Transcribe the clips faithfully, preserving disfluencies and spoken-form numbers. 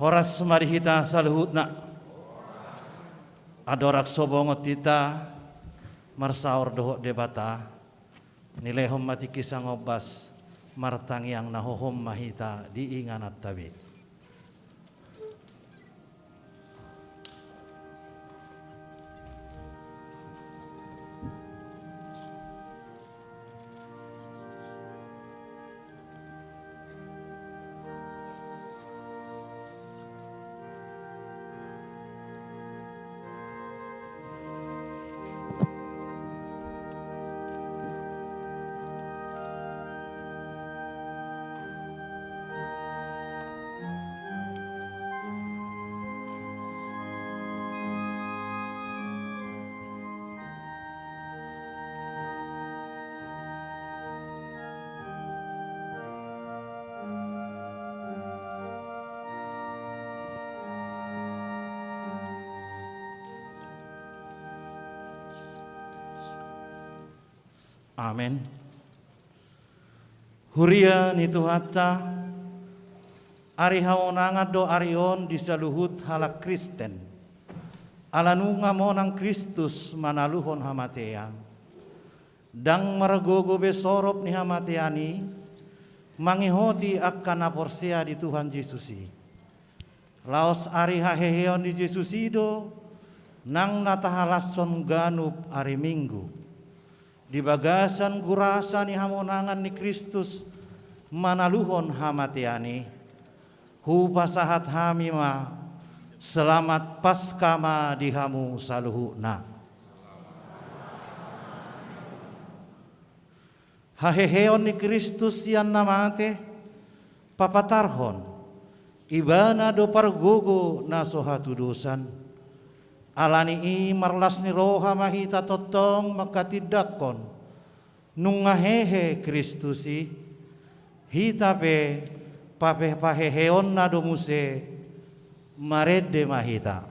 Horas ma di hita saluhutna. Andorang so bongot hita marsaor dohot Debata, nilehon ma tingki sangombas, martangiang na hohom ma hita di ingananta be. Amen. Huria ni Tuhanta, ari hamonangan do ari on di saluhut halak Kristen. Ala nunga monang Kristus manaluhon hamatean, ndang margogo be sorop ni hamatean i, mangihoti angka na porsea di Tuhan Jesus i. Laos ari haheheon ni Jesus i do nang na tahalashon ganup ari Minggu. Di bagasan gurasa ni hamonangan ni Kristus manaluhon hamatean i, hupasahat hami ma, selamat Paskah ma di hamu saluhutna. Haheheon ni Kristus sian na mate, papatarhon, Ibana do pargogo na so hatudosan. Ala ni i marlas ni roha ma hita tongtong manghatindanghon, nunga hehe Kristus i, hita pe pape-, paheheonna do muse, marende ma hita.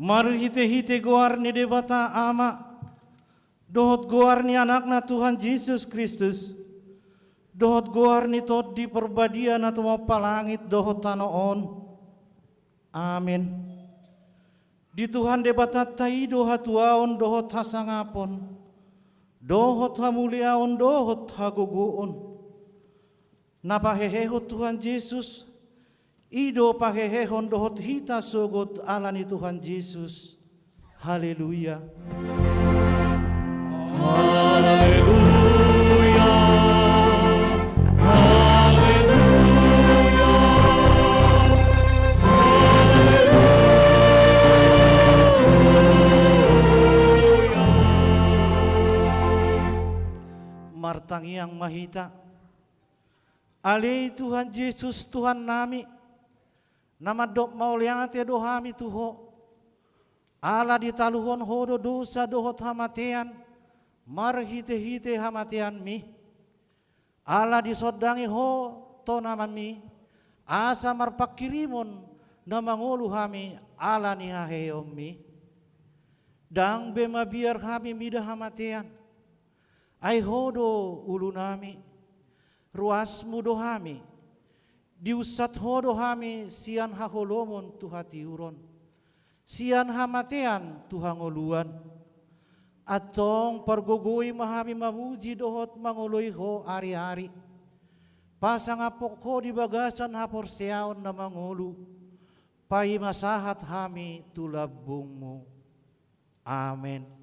Marhite-hite goar ni Debata Ama, dohot goar ni Anakna Tuhan Jesus Kristus, dohot goar ni Tondi Parbadia na tumompa langit dohot tano on. Amen. Di Tuhan Debatanta i do hatuaon dohot hasangapon, dohot hamuliaon dohot hagogoon. Na pahehehon Tuhan Jesus, i do pahehehon dohot hita sogot ala ni Tuhan Jesus. Haleluya. Haleluya. Haleluya. Haleluya. Martangiang ma hita. Ale Tuhan Jesus, Tuhannami, na mandok mauliate do hami tu Ho. Ala ditaluhon Ho do dosa dohot hamatean, marhitehite hamateanMi. Ala disondangi Ho tonaMi, asa marpanghirimon na mangolu hami ala ni haheheonMi. Ndang be mabiar hami mida hamatean, ai Ho do ulunami. RuasMu do hami, diunsat Ho do hami sian haholomon tu hatiuron, sian hamatean tu hangoluan. Antong pargogoi ma hami mamuji dohot mangoloi Ho ari-ari. Pasangaphon Ho di bagasan haporseaon na mangolu, paima sahat hami tu lambungMu. Amen.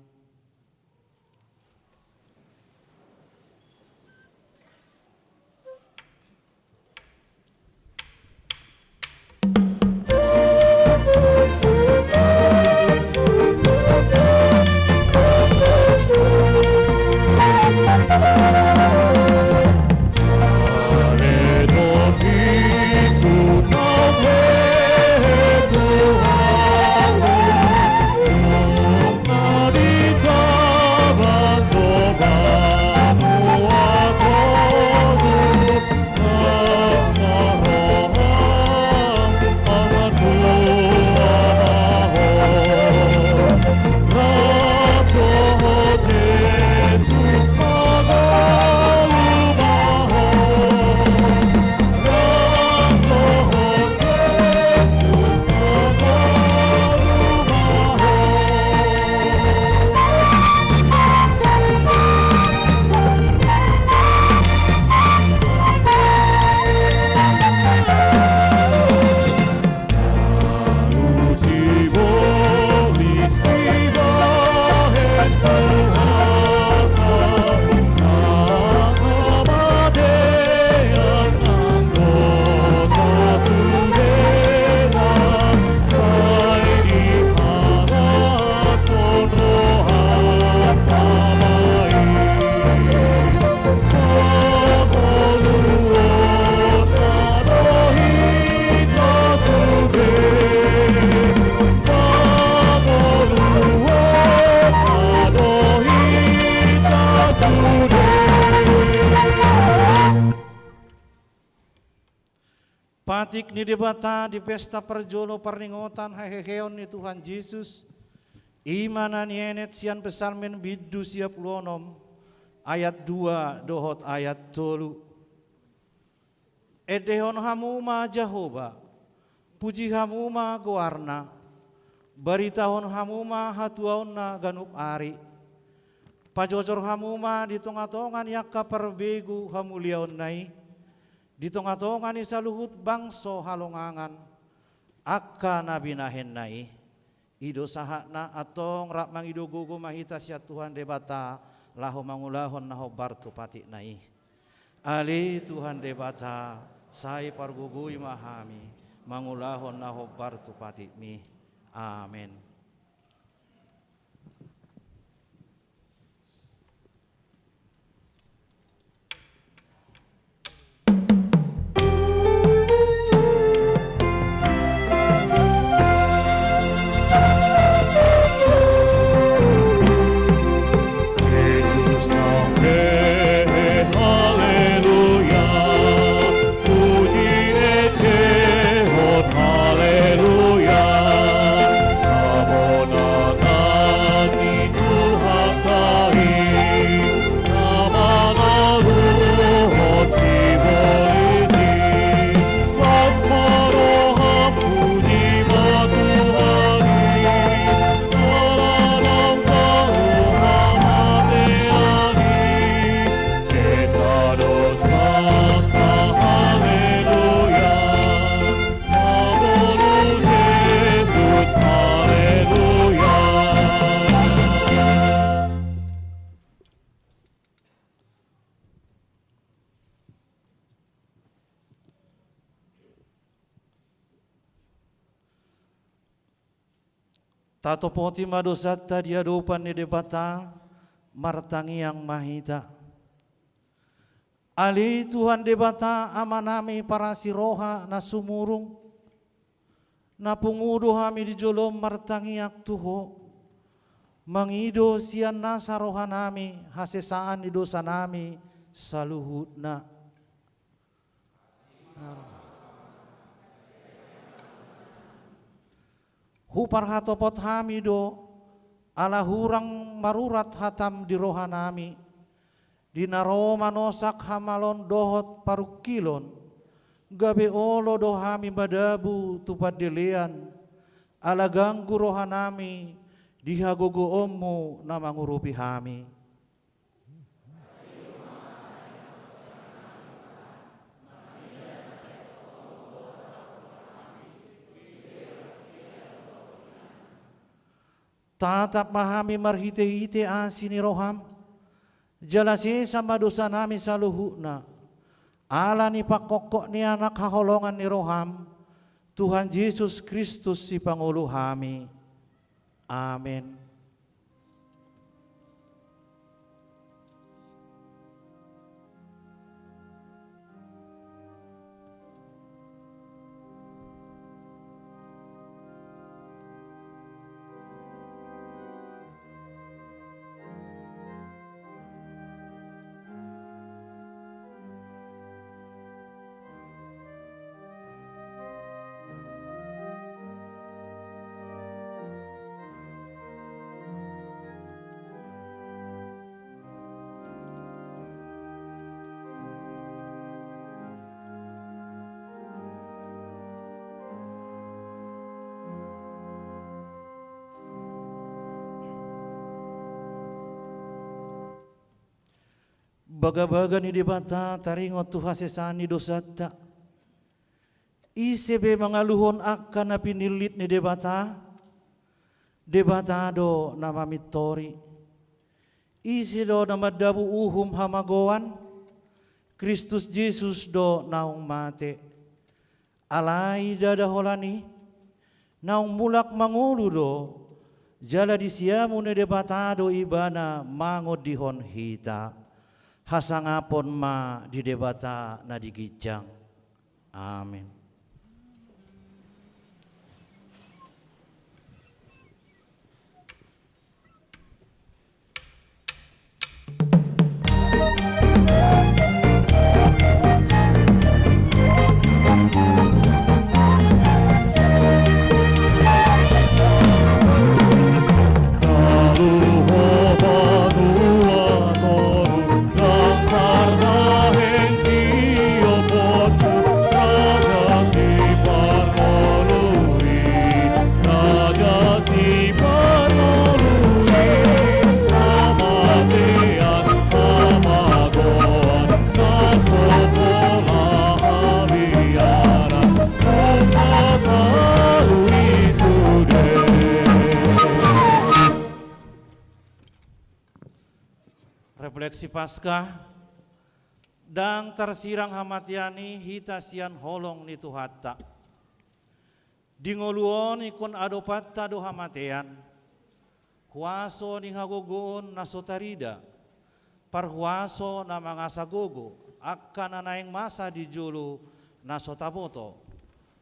Patik ni Debata di pesta parjolo parningotan haheheon ni Tuhan Jesus, i ma na nienet sian Psalmen bindu sia pulu onom, ayat dua dohot ayat tolu. Endehon hamu ma Jahowa, puji hamu ma goarna, baritahon hamu ma hatuaonna ganup ari. Pajojor hamu ma di tonga-tonga ni angka parbegu hamuliaonna i, di tonga-tonga ni saluhut bangso halongangan, angka na binahenna i. I do sahatna. Antong rap mangido gogo ma hita sian Tuhan Debata, laho mangulahon na hombar tu patikna i. Ale Tuhan Debata, sai pargogoi ma hami mangulahon na hombar tu patikmi. Amen. Tatopoti ma dosanta di adopan ni Debata, martangiang ma hita. Ale Tuhan Debata, Amanami parasi roha na sumurung, na pungu do hami di jolom martangiang tu Ho, mangido sian nasa rohanami hasesaan ni dosanami saluhutna. Huparhatopot hami do, ala hurang marurat hatam di rohanami, di na ro manosak hamaloon dohot parungkilon, gabe olo do hami madabu tu pandelean, ala ganggu rohanami di hagogoonmu na mangurupi hami. Tatap ma hami marhitehite asi ni roham, jala sesa ma dosanami saluhutna, ala ni pangkophop ni Anak haholongan ni roham, Tuhan Jesus Kristus Sipangolu hami. Amen. Bagabaga ni Debata taringot tu hasesaan ni dosanta. Ise be mangaluhon angka na pinillit ni Debata? Debata do na mamintori. Ise do na mandabu uhum hamagoan? Kristus Jesus do naung mate. Alai ndada holan i, naung mulak mangolu do, jala di siamun ni Debata do Ibana mangondihon hita. Hasangapon ma di Debata na di ginjang. Amen. Refleksi Paskah. Ndang tarsirang hamatean i hita sian holong ni Tuhanta. Di ngolu on ingkon adopanta do hamatean, huaso ni hagogoon na so tarida, parhuaso na mangasa gogo angka na naeng masa di jolo na so taboto,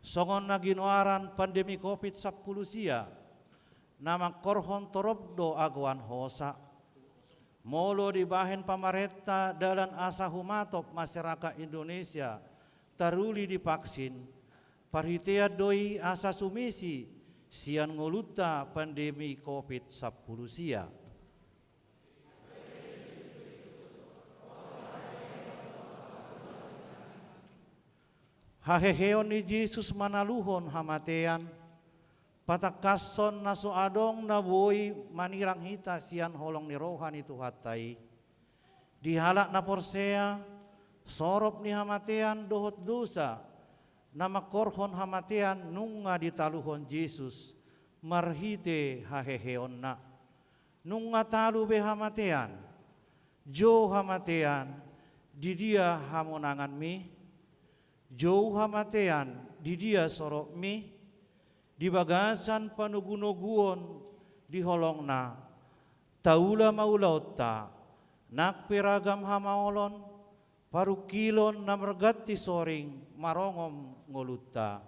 songon na ginoaran pandemi covid sampulu sia, na mangkorhon torop do agoan hosa. Molo dibahen pamarenta dalan asa humatop masyarakat Indonesia taruli divaksin, parhitean do i asa sumisi sian ngolunta pandemi covid sampulu sia. Haheheon ni Jesus manaluhon hamatean, patangkashon na so adong na boi manirang hita sian holong ni roha ni Tuhanta i. Di halak na porsea, sorop ni hamatean dohot dosa na mangkorhon hamatean nunga ditaluhon Jesus marhite haheheonna. Nunga talu be hamatean. Jou hamatean, di dia hamonanganmi? Jou hamatean, di dia soropmi? Di bagasan panogunoguon di holongna, taula ma ulaonta, nang pe ragam hamaolon, parungkilon na marganti soring marongom ngolunta.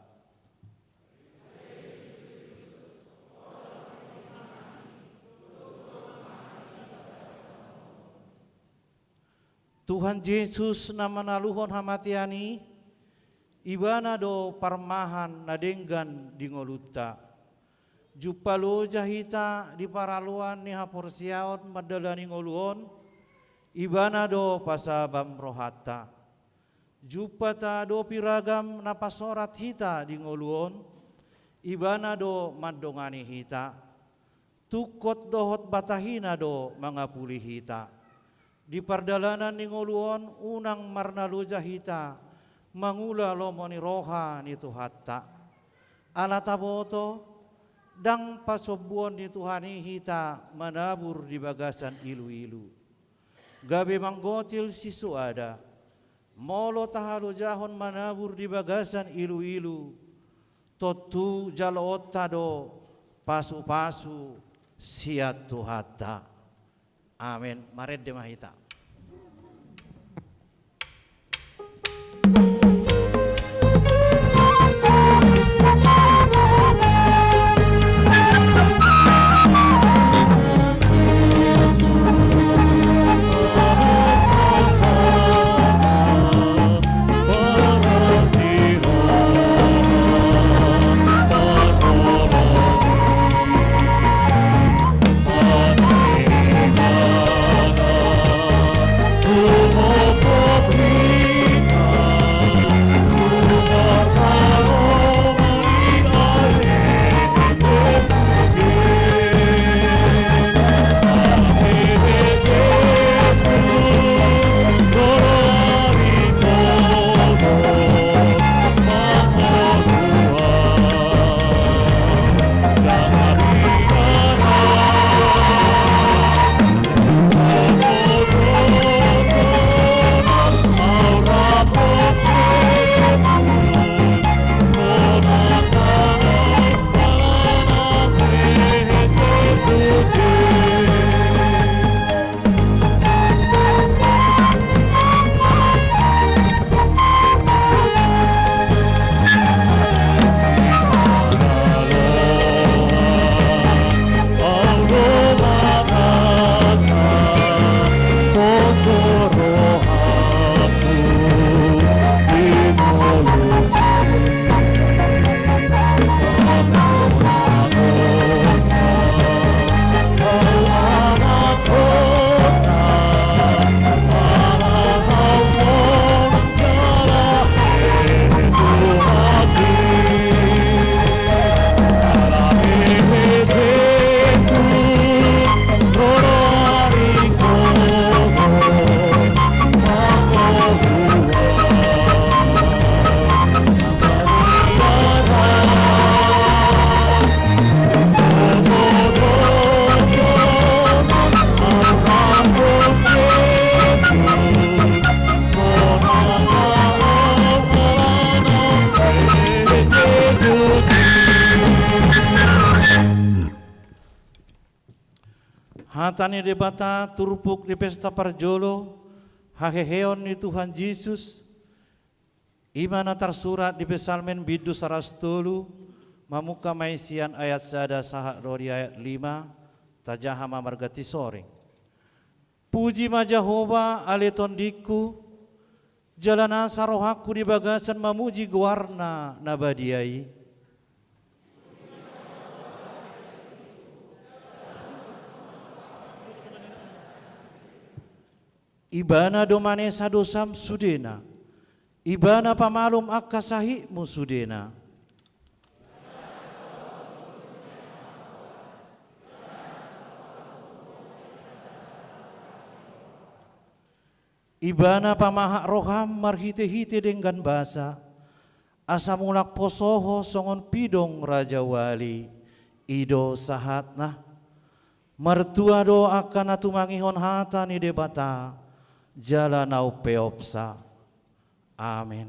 Tuhan Jesus na manaluhon hamatean i, Ibana do parmahan na denggan di ngolunta. Jumpa loja hita di paraloan ni haporseaon mandalani ngolu on, Ibana do pasabam rohanta. Jumpa taadopi ragam na pasorat hita di ngolu on, Ibana do mandongani hita. Tungkot dohot batahina do mangapuli hita. Di pardalanan ni ngolu on unang marnaloja hita mangula lomo ni roha ni Tuhanta. Ala taboto, ndang pasombuon ni Tuhan i hita manabur di bagasan iluilu. Gabe manggotil sisoada, molo tahalojahon manabur di bagasan iluilu, tontu jaloonta do pasupasu sian Tuhanta. Amen. Marende ma hita. Hata ni Debata turpuk di pesta parjolo haheheon ni Tuhan Jesus, i ma na tarsurat di Psalmen bindu saratus tolu, mamungka ma i sian ayat sada sahat ro di ayat lima, tajaha ma marganti soring. Puji ma Jahowa, ale tondingku, jala nasa rohangku di bagasan mamuji goarna na badia i. Ibana do manesa dosam sudena. Ibana pamalum angka sahitmu sudena. Ibana pamahat roham marhitehite denggan basa, asa mulak poso ho songon pidong rajawali, i do sahatna. Martua do angka na tumangihon hata ni Debata, jala na umpeopsa. Amen.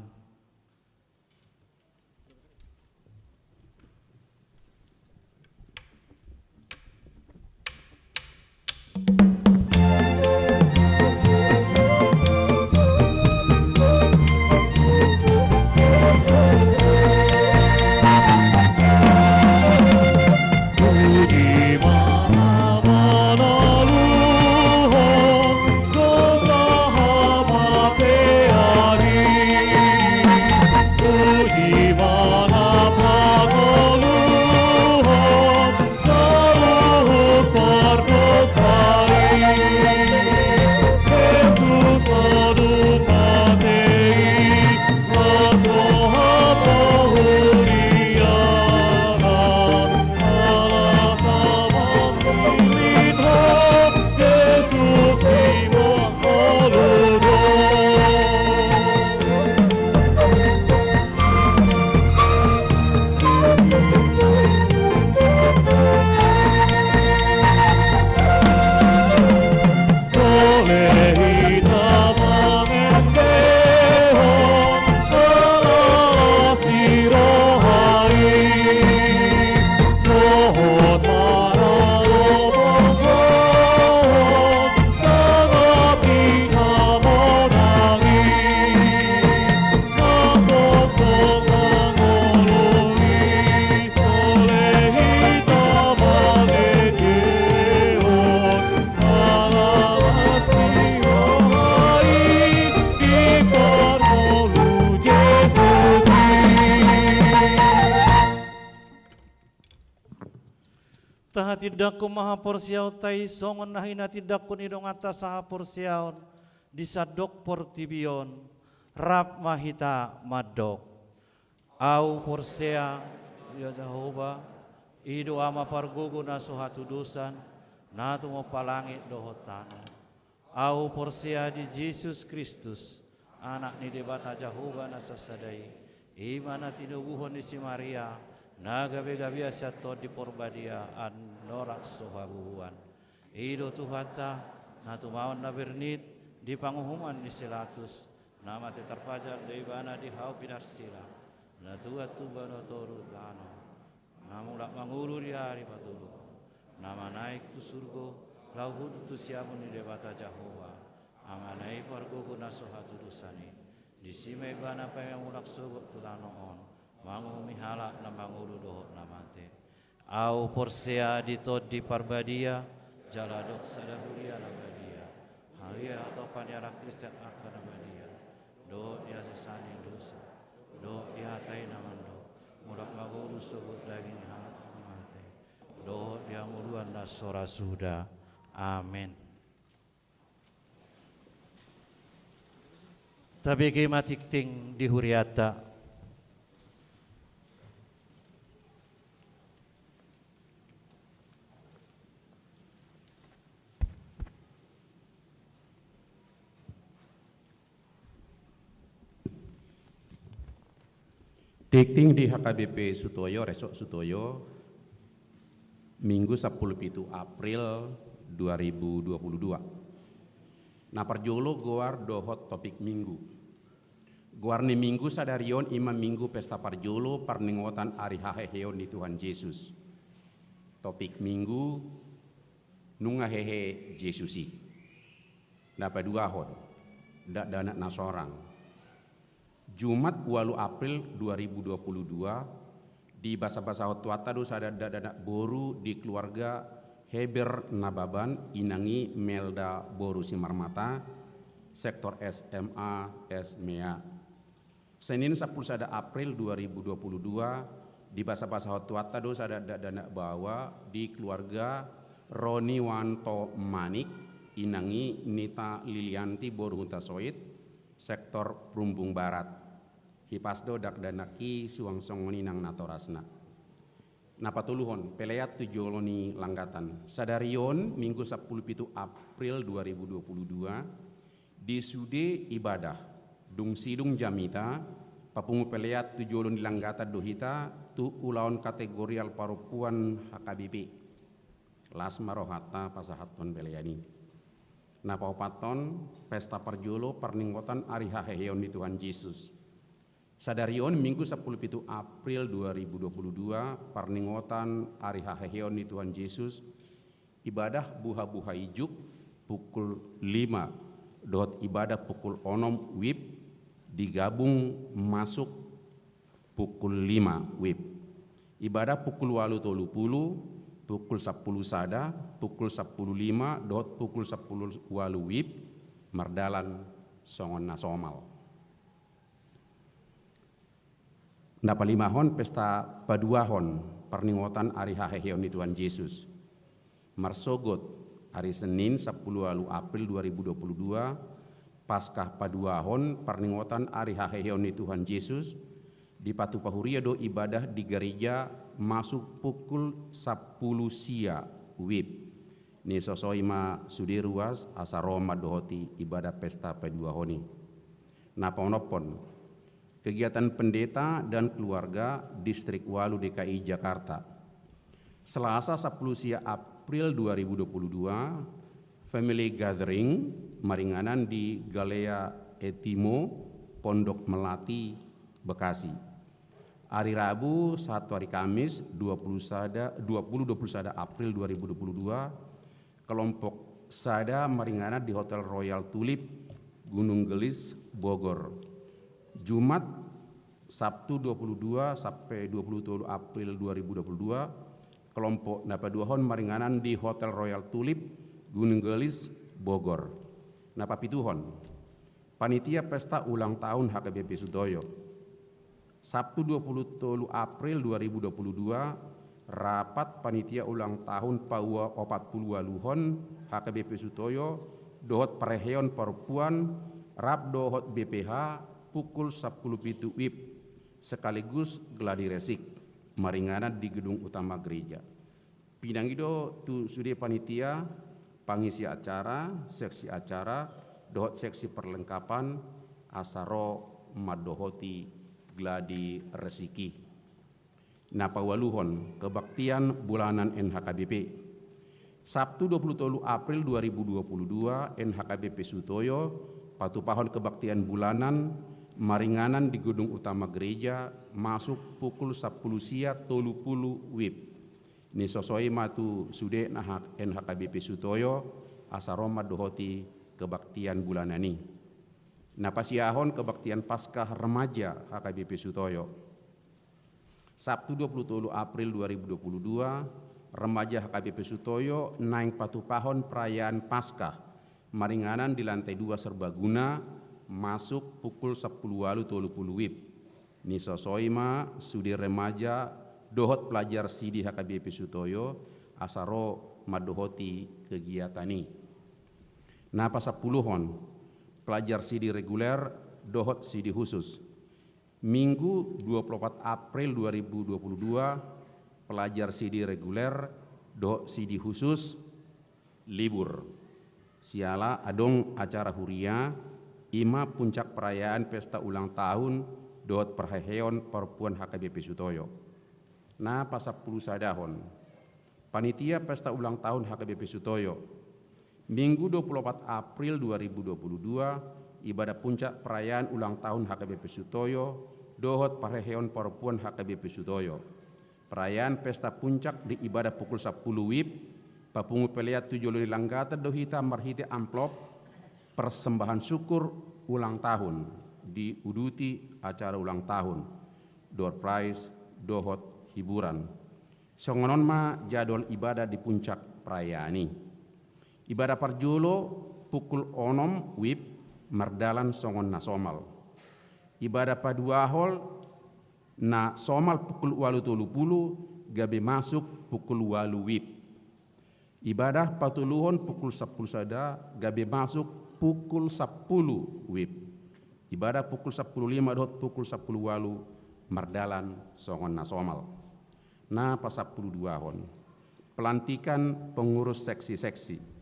Tahatindangkon ma haporseaonta i songon na hinatindangkon ni donganta sahaporseaon di sandok portibi on. Rap ma hita mandok: Ahu porsea di Jahowa, i do Ama pargogo na so hatudosan, na tumompa langit dohot tano. Ahu porsea di Jesus Kristus, Anak ni Debata Jahowa na sasada i, i ma na tinobuhon ni si Maria, na gabe gabean sian Tondi Porbadia, andorang so habubuhan. I do Tuhanta, na tumaon na bernit di panguhuman ni si Latus, na mate tarpajar do ibana di hau pinarsila, na tuat tu banua toru tano, na mulak mangolu di ari patoluhon, na manaek tu surgo, laho hundul tu siamun ni Debata Jahowa, Amana i pargogo na so hatudosan i. Disi ma ibana paima mulak sogot tu tano on, manguhumi halak na mangolu dohot na mate. Ahu porsea di Tondi Parbadia, jala adong sada huria na badia, huria hatopan ni halak Kristen angka na badia, dohot di hasesaan ni dosa, dohot di hata i na mandok, mulak mangolu sogot daging ni halak na mate, dohot di hangoluan na so ra suda. Amen. Tabege ma tingting di hurianta. Tingting di H K B P Sutoyo, Resort Sutoyo, Minggu sampulu pitu April dua ribu dua puluh dua. Na parjolo goar dohot topik Minggu. Goar ni Minggu sadari on i ma Minggu pesta parjolo parningotan ari haheheon ni Tuhan Jesus. Topik Minggu: Nunga hehe Jesus i. Na paduahon, dakdanak na sorang. Jumat ualu April dua ribu dua puluh dua, dibasabasahon Tuhanta do sada dakdanak boru di keluarga Heber Nababan, inang i Melda boru Simarmata, sektor S M A S M E A. Senin sampulu sada April dua ribu dua puluh dua, dibasabasahon Tuhanta do sada dakdanak baoa di keluarga Roniwanto Manik, inang i Nita Lilianti boru Hutasoit, sektor Perumbung Barat. Hipas do dakdanak i suang songon i nang natorasna. Na patoluhon, pelean tu jolo ni langgatan. Sadari on, Minggu sampulu pitu April dua ribu dua puluh dua, di sude ibadah, dung sidung jamita, papungu pelean tu jolo ni langgatan do hita tu ulaon kategorial parompuan H K B P. Las ma rohanta pasahathon pelean i. Na paopathon, pesta parjolo parningotan ari haheheon ni Tuhan Jesus. Sadari on, Minggu sampulu pitu April dua ribu dua puluh dua, parningotan ari haheheon ni Tuhan Jesus, ibadah buhabuha ijuk pukul lima dohot ibadah pukul onom wib digabung masuk pukul lima wib. Ibadah pukul ualu tolu pulu, pukul sampulu sada, pukul sampulu lima dohot pukul sampulu ualu wib mardalan songon na somal. Na palimahon, pesta paduahon parningotan ari haheheon ni Tuhan Jesus. Marsogot, ari Senin sampulu ualu April dua ribu dua puluh dua, Paskah paduahon parningotan ari haheheon ni Tuhan Jesus, dipatupa huria do ibadah di gareja masuk pukul sampulu sia wib. Nisosohi ma sude ruas asa ro mandohoti ibadah pesta paduahon i. Na paonomhon, kegiatan pendeta dan keluarga Distrik ualu D K I Jakarta. Selasa sampulu sia April dua ribu dua puluh dua, family gathering maringanan di Galea Etimo, Pondok Melati, Bekasi. Ari Rabu sahat tu ari Kamis dua puluh sada, dua puluh dua puluh sada April dua ribu dua puluh dua, kelompok sada maringanan di Hotel Royal Tulip, Gunung Gelis, Bogor. Jumat, Sabtu dua puluh dua sampe dua puluh tolu April dua ribu dua puluh dua, kelompok na paduahon maringanan di Hotel Royal Tulip, Gunung Gelis, Bogor. Na papituhon, panitia pesta ulang tahun H K B P Sutoyo. Sabtu dua puluh tolu April dua ribu dua puluh dua, Rapat panitia ulang tahun paua opat pulu ualuhon H K B P Sutoyo dohot parheheon parompuan rap dohot B P H pukul sampulu pitu wib sekaligus gladi resik maringanan di gedung utama gereja. Pinangido tu sude panitia, pangisi acara, seksi acara dohot seksi perlengkapan asa ro mandohoti gladi resik i. Na paualuhon, kebaktian bulanan N H K B P. Sabtu dua pulu tolu April dua ribu dua pulu dua, N H K B P Sutoyo patupahon kebaktian bulanan maringanan di gedung utama gereja masuk pukul sampulu sia tolu pulu wib. Nisosoi ma tu sude na N H K B P Sutoyo asa ro mandohoti kebaktian bulanan i. Na pasiahon kebaktian Paskah remaja H K B P Sutoyo. Sabtu dua pulu tolu April dua ribu dua pulu dua, remaja H K B P Sutoyo naeng patupahon perayaan Paskah maringanan di lantai dua serbaguna masuk pukul sampulu ualu tolu pulu wib. Nisosoi ma sude remaja dohot pelajar sidi H K B P Sutoyo asa ro mandohoti kegiatan i. Na pasampuluhon, pelajar sidi reguler dohot sidi khusus. Minggu dua pulu opat April dua ribu dua pulu dua, pelajar sidi reguler dohot sidi khusus libur. Siala adong acara huria, i ma puncak perayaan pesta ulang tahun dohot parheheon parompuan H K B P Sutoyo. Na pasampulu sadahon, panitia pesta ulang tahun H K B P Sutoyo. Minggu dua pulu opat April dua ribu dua pulu dua, ibadah puncak perayaan ulang tahun H K B P Sutoyo dohot parheheon parompuan H K B P Sutoyo. Perayaan pesta puncak di ibadah pukul sampulu wib, papungu pelean tu jolo ni langgatan do hita marhite amplop persembahan syukur ulang tahun, diuduti acara ulang tahun, door prize dohot hiburan. Songon on ma jadwal ibadah di puncak perayaan i. Ibadah parjolo pukul onom wib mardalan songon na somal. Ibadah paduahon na somal pukul ualu tolu pulu gabe masuk pukul ualu wib. Ibadah patoluhon pukul sampulu sada gabe masuk pukul sampulu wib. Ibadah pukul sampulu lima dohot pukul sampulu ualu mardalan songon na somal. Na pasampulu duahon, pelantikan pengurus seksi-seksi.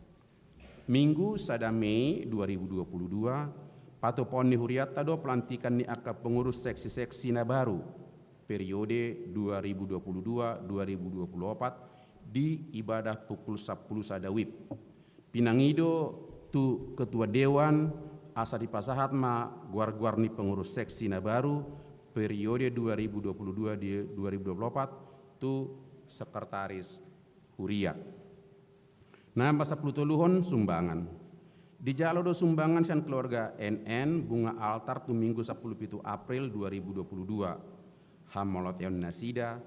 Minggu sada Mei dua ribu dua pulu dua, patupahon ni hurianta do pelantikan ni angka pengurus seksi-seksi na baru periode dua ribu dua pulu dua dua ribu dua pulu opat di ibadah pukul sampulu sada wib. Pinangido tu ketua dewan asa dipasahat ma goar-goar ni pengurus seksi na baru periode dua ribu dua pulu dua di dua ribu dua pulu opat tu sekretaris huria. Na pasampulu toluhon, sumbangan. Dijalo do sumbangan sian keluarga N N Bunga Altar tu Minggu sampulu pitu April dua ribu dua pulu dua. Hamoloteon nasida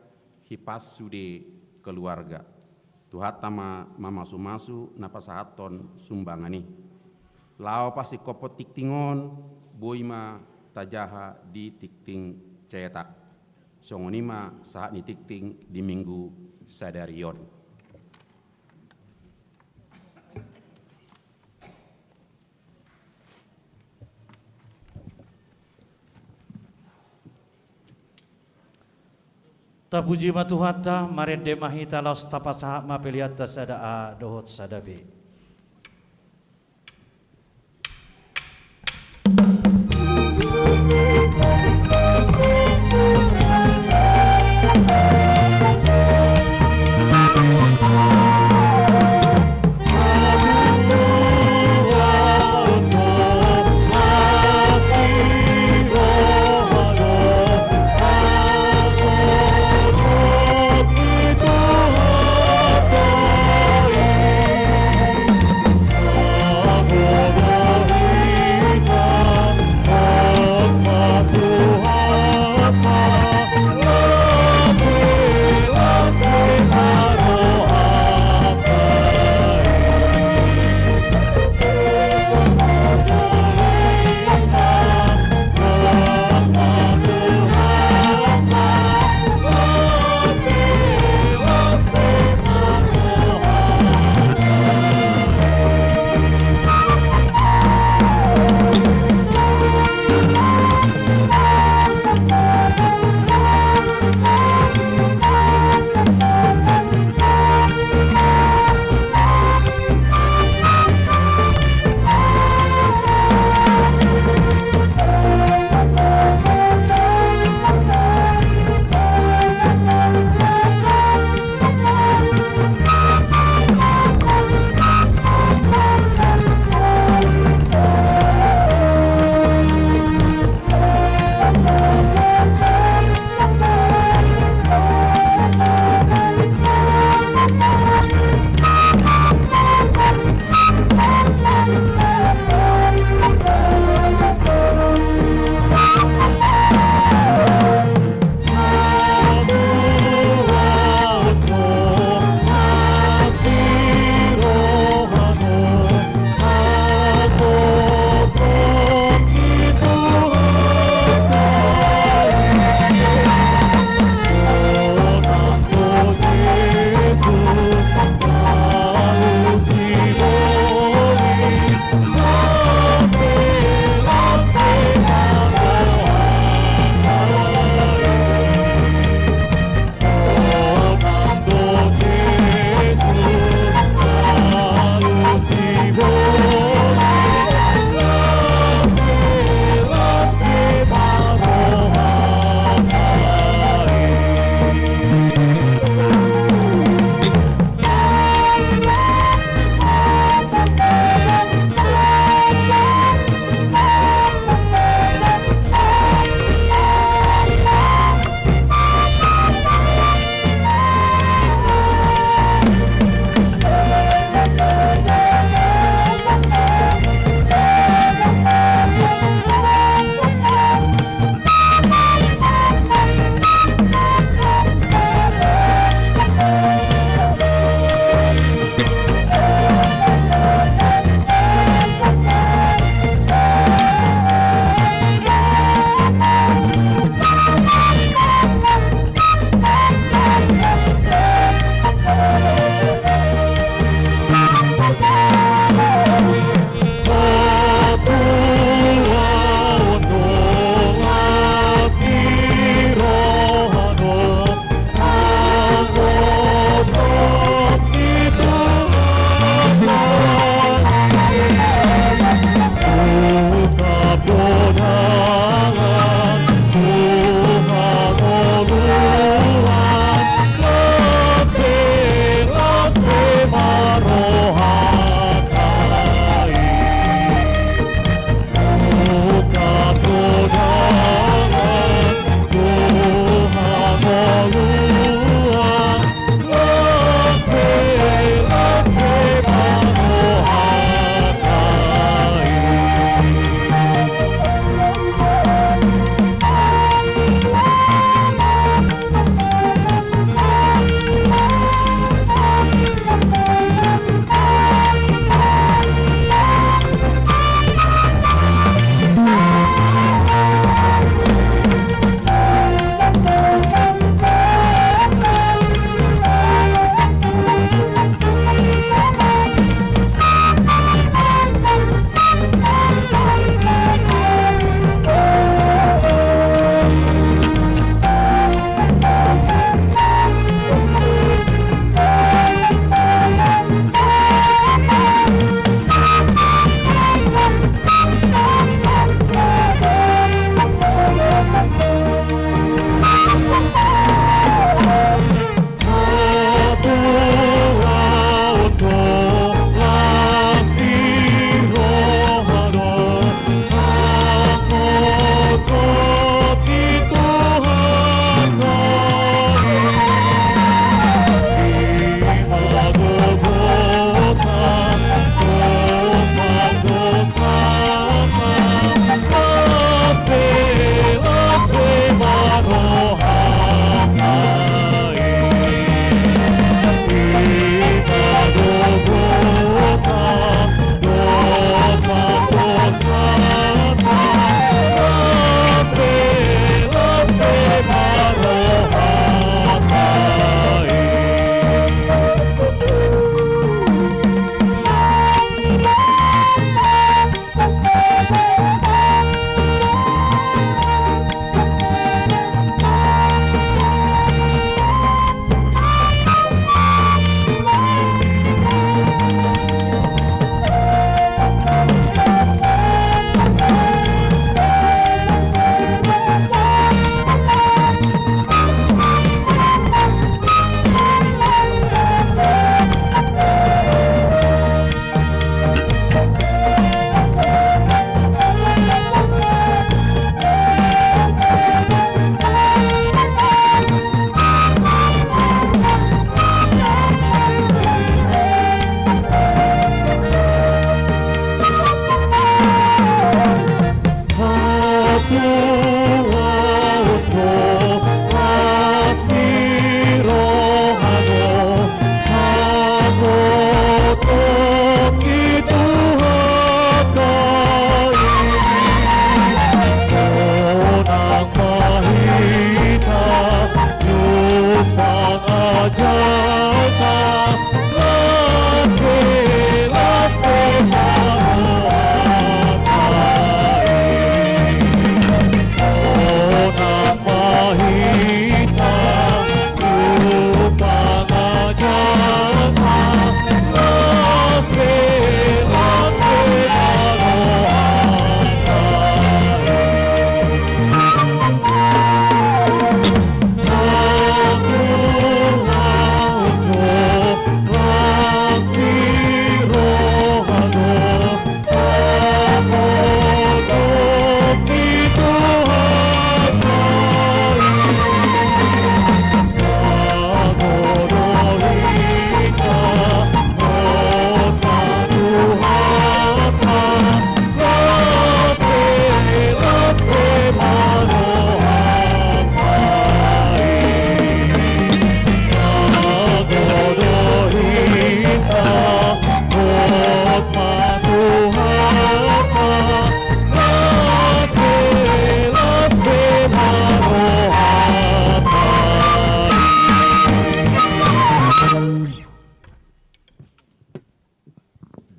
hipas sude keluarga. Tuhanta ma mamasu-masu na pasahathon sumbangan i. Laho pasingkophon tingting on boi ma tajaha di tingting cetak. Songon i ma sahat ni tingting di Minggu sadari on. Tapuji ma Tuhanta, marende ma hita laos tapasahat ma peleanta sada A dohot sada B.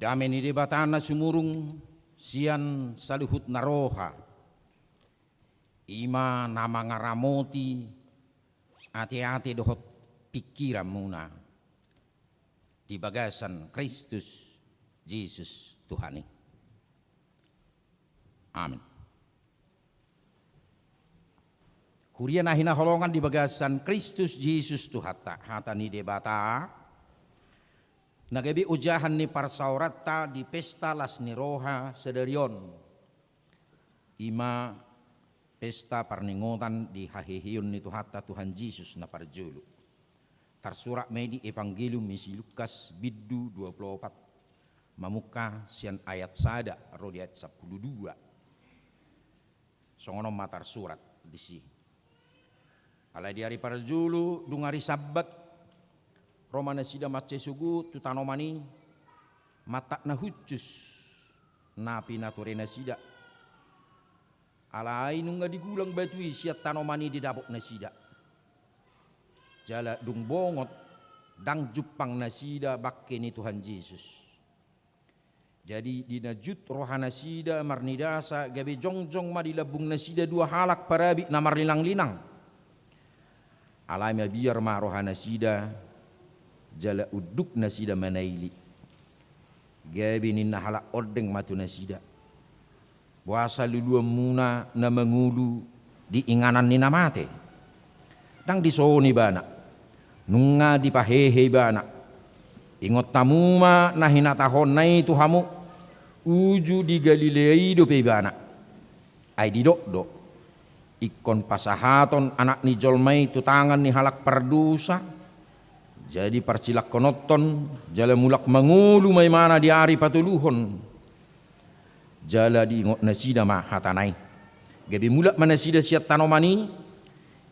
Dame ni Debata na sumurung sian saluhut na roha, i ma na mangaramoti ateate dohot pingkiranmuna di bagasan Kristus Jesus Tuhan i. Amin. Huria na hinaholongan di bagasan Kristus Jesus Tuhanta, hata ni Debata na gabe ojahan ni parsaoranta di pesta las ni roha sadari on, i ma pesta parningotan di haheheon ni Tuhanta Tuhan Jesus na parjolo. Tarsurat ma i di Evangelium ni si Lukas bindu dua pulu opat, mamungka sian ayat sada ro di ayat sampulu dua. Songon on ma tarsurat disi. Alai di ari parjolo, dung ari Sabbat, ro ma nasida mansai sogot tu tanoman i, mantak na hushus na pinatore nasida. Alai nunga digulang batu i sian tanoman i didapot nasida. Jala dung bongot, ndang jumpang nasida bangke ni Tuhan Jesus. Jadi di na jut roha nasida marnidasa, gabe jongjong ma di lambung nasida dua halak parabit na marlinang-linang. Alai mabiar ma roha nasida, jala unduk nasida manaili. Gabe ninna halak ondeng ma tu nasida: Boasa luluanmuna na mangolu di inganan ni na mate? Ndang dison ibana. Nunga dipahehe ibana. Ingot hamu ma na hinatahonna i tu hamu, uju di Galilea i dope ibana. Ai didok do: Ingkon pasahathon Anak ni jolma i tu tangan ni halak pardosa, jadi parsilangkononhon, jala mulak mangolu ma ibana di ari patoluhon. Jala diingot nasida ma hatana i. Gabe mulak ma nasida sian tanoman i,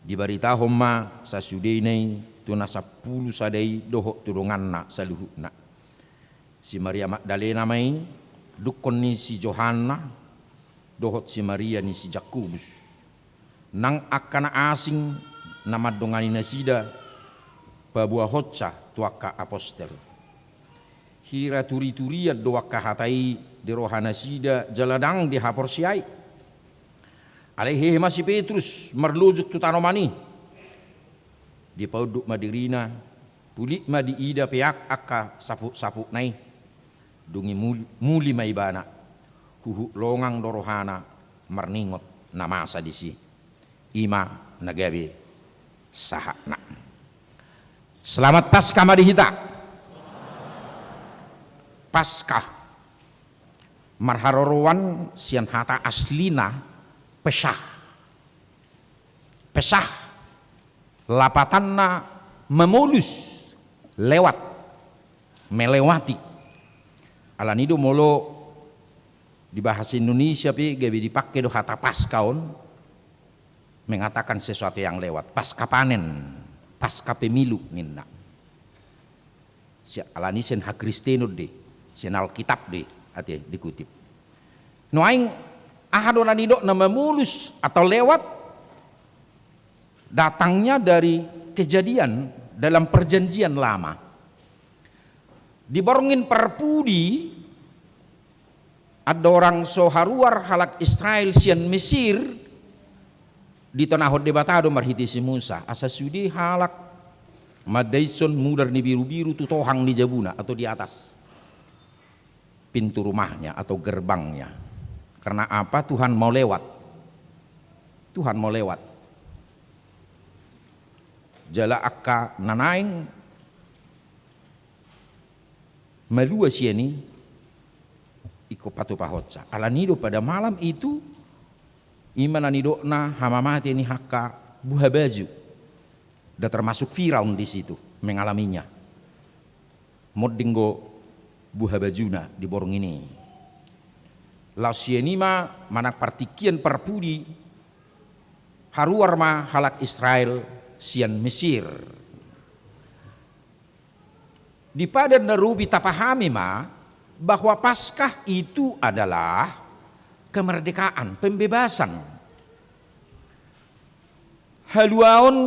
dibaritahon ma sasudena i tu na sampulu sada i dohot tu donganna saluhutna. Si Maria Magdalena ma i, dungkon ni si Johanna, dohot si Maria ni si Jakobus. Nang angka na asing na mandongani nasida paboahonsa tu angka apostel. Hira turi-turian do angka hata i di roha nasida jala ndang dihaporseai. Alai hehe ma si Petrus marlojong tu tanoman i. Dipaunduk ma dirina, pulik ma diida peak angka saput-saputna i. Dung i mul-, muli ma ibana, huhut longang do rohana marningot na masa disi. I ma na gabe sahatna. Selamat Paskah ma di hita. Paskah marharoroan sian hata aslina pesah. Pesah, lapatanna mamolus, lewat, melewati. Alani do molo di bahasa Indonesia pe gabe dipake do hata pasca on, mengatakan sesuatu yang lewat. Pasca panen, pasca pemilu ninna. Si-, alani sian hakristenon do i, sian Alkitab do i, ate dikutip. Nuaeng, aha do na nidok na mamolus atau lewat, datangnya dari kejadian dalam perjanjian lama. Di borngin parpudi, andorang so haruar halak Israel sian Mesir, ditonahon Debata do marhite si Musa, asa sude halak mandaishon mudar ni birubiru tu tohang ni jabuna atau di atas pintu rumahnya atau gerbangnya. Karena apa? Tuhan mau lewat. Tuhan mau lewat. Jala angka na naeng malua sian i ingkon patupahonsa. Alani do pada malam itu, i ma na nidokna hamamate ni angka buhabaju. Dan termasuk Firaun di situ mengalaminya. Monding do buhabajuna di borngin i. Laos sian i ma manang partingkian parpudi, haruar ma halak Israel sian Mesir. Di padan na robi tapahami ma bahwa Paskah itu adalah kemerdekaan, pembebasan. Haluaon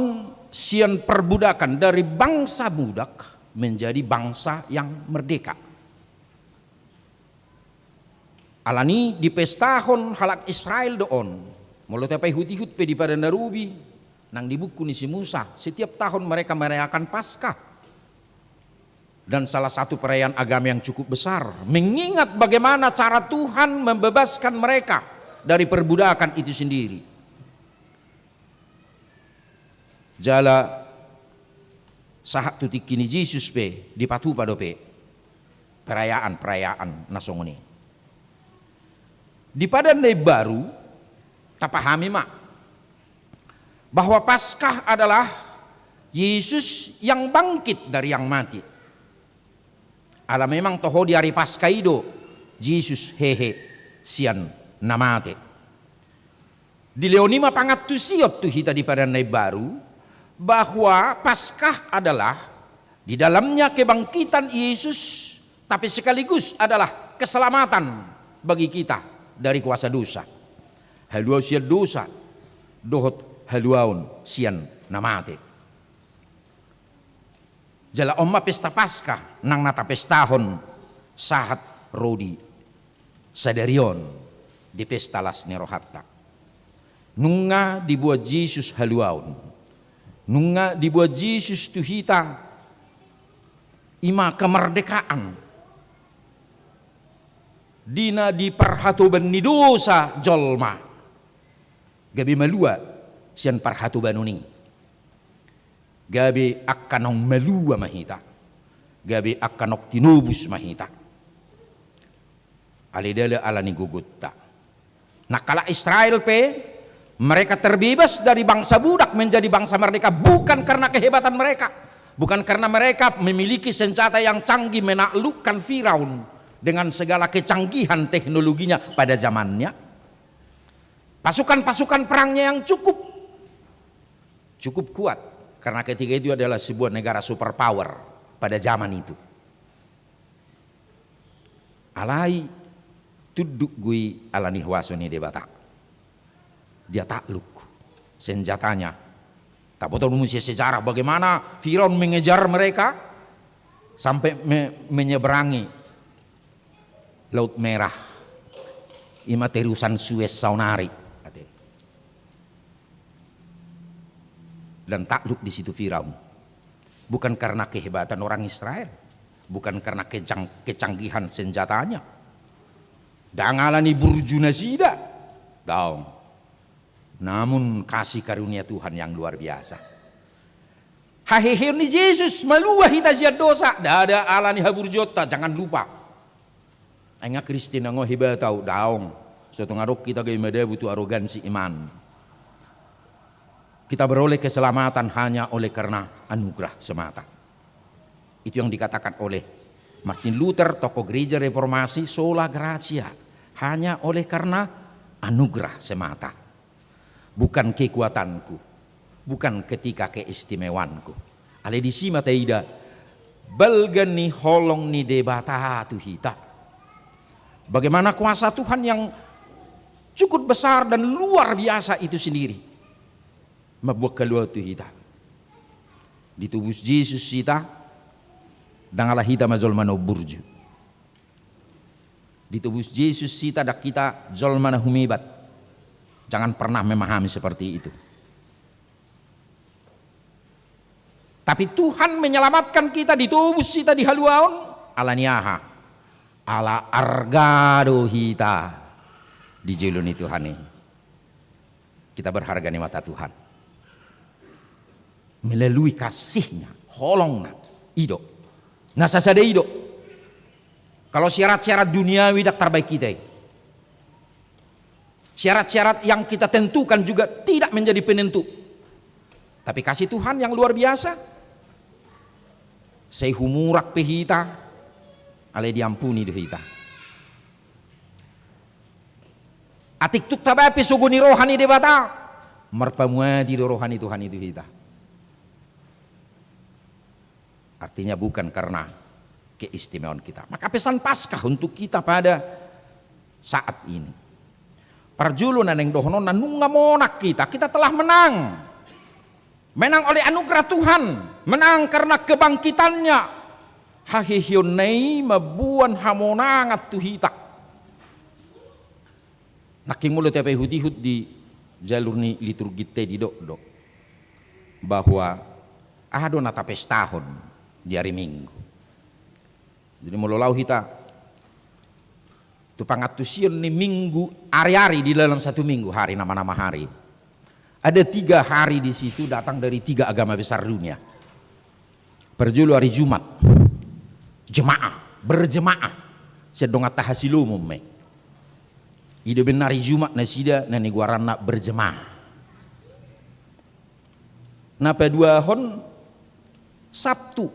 sian perbudakan dari bangsa budak menjadi bangsa yang merdeka. Alani dipestahon halak Israel do on. Molo tapaihut-ihut pe di Padan na Robi, nang di buku ni si Musa, setiap tahun mereka merayakan Paskah. Dan salah satu perayaan agama yang cukup besar, mengingat bagaimana cara Tuhan membebaskan mereka dari perbudakan itu sendiri. Jala sahat tu tingki ni Jesus pe dipatupa dope perayaan-perayaan na songon i. Di Padan na Imbaru, tapahami ma bahwa Paskah adalah Yesus yang bangkit dari yang mati. Ala memang toho di ari Paskah i do Jesus hehe sian na mate. Dilehon i ma pangantusion tu hita di Padan na Imbaru, bahwa Paskah adalah di dalamnya kebangkitan Yesus, tapi sekaligus adalah keselamatan bagi kita dari kuasa dosa. Haluaon sian dosa, dohot haluaon sian na mate. Jala on ma pesta Paskah nang na tapestahon sahat ro di sadari on di pesta las ni rohanta. Nunga dibuat Jesus haluaon. Nunga dibuat Jesus tu hita i ma kemerdekaan. Di na di parhatoban ni dosa jolma gabe malua sian parhatobanon i. Gabe angka naung malua ma hita. Gabe angka naung tinobus ma hita. Alai ndada ala ni gogonta. Nang halak Israel pe, mereka terbebas dari bangsa budak menjadi bangsa merdeka bukan karena kehebatan mereka, bukan karena mereka memiliki senjata yang canggih menaklukkan Firaun dengan segala kecanggihan teknologinya pada zamannya. Pasukan-pasukan perangnya yang cukup, cukup kuat, karena ketika itu adalah sebuah negara superpower pada zaman itu. Alai tunduk do i ala ni huaso ni Debata. Dia takluk senjatanya. Taboto muse sejarah bagaimana Firaun mengejar mereka sampai me-, menyeberangi Laut Merah. I ma terusan Suez saonari, ate. Dan takluk di situ Firaun. Bukan karena kehebatan orang Israel, bukan karena kejang-, kecanggihan senjatanya. Ndang ala ni burju nasida. Daong. Namun kasih karunia Tuhan yang luar biasa. Haheheon ni Jesus malua hita sian dosa, ndada ala ni haburjuonta, jangan lupa. Ai nga Kristen, nga hebat au, daong. So tung adong hita gabe madabu tu arogansi iman. Kita beroleh keselamatan hanya oleh karena anugerah semata. Itu yang dikatakan oleh Martin Luther, tokoh gereja reformasi, sola gratia, hanya oleh karena anugerah semata. Bukan kekuatanku, bukan ketika keistimewaanku. Alai disi ma taida balga ni holong ni Debata tu hita. Bagaimana kuasa Tuhan yang cukup besar dan luar biasa itu sendiri. Mambuat haluaon tu hita. Ditobus Jesus hita, ndang ala hita ma jolma na umburju. Ditobus Jesus hita, ndang hita jolma na humebat. Jangan pernah memahami seperti itu. Tapi Tuhan menyelamatkan kita, ditobus hita, dihaluaon, ala ni aha? Ala arga do hita di jolo ni Tuhan i. Kita berharga di mata Tuhan. Melalui kasihnya, holongna, i do. Na sasada i do. Kalau syarat-syarat duniawi ndang tarbaen hita i. Syarat-syarat yang kita tentukan juga tidak menjadi penentu. Tapi kasih Tuhan yang luar biasa. Sai humurak pe hita, alai diampuni do hita. Atik tung tabaen pe sogo ni roha ni Debata, marpamuati do roha ni Tuhan i tu hita. Artinya bukan karena keistimewaan kita. Maka pesan Paskah untuk kita pada saat ini. Parjolo na naeng dohononna, nunga monang hita, kita telah menang. Menang oleh anugerah Tuhan, menang karena kebangkitannya. Haheheonna i mamboan hamonangan tu hita. Nangkin molo tapaihut-ihut di jalur ni liturginta i didok do bahwa aha do na tapestahon di ari Minggu. Jadi molo laho hita tu pangantusion ni minggu, ari-ari di dalam satu minggu, hari nama-nama hari. Ada tiga hari di situ datang dari tiga agama besar dunia. Parjolo ari Jumat, jemaah, berjemaah. Sian donganta hasilumun ma i. I do umbahen ari Jumat nasida na nigoaranna berjemaah. Na paduahon Sabtu,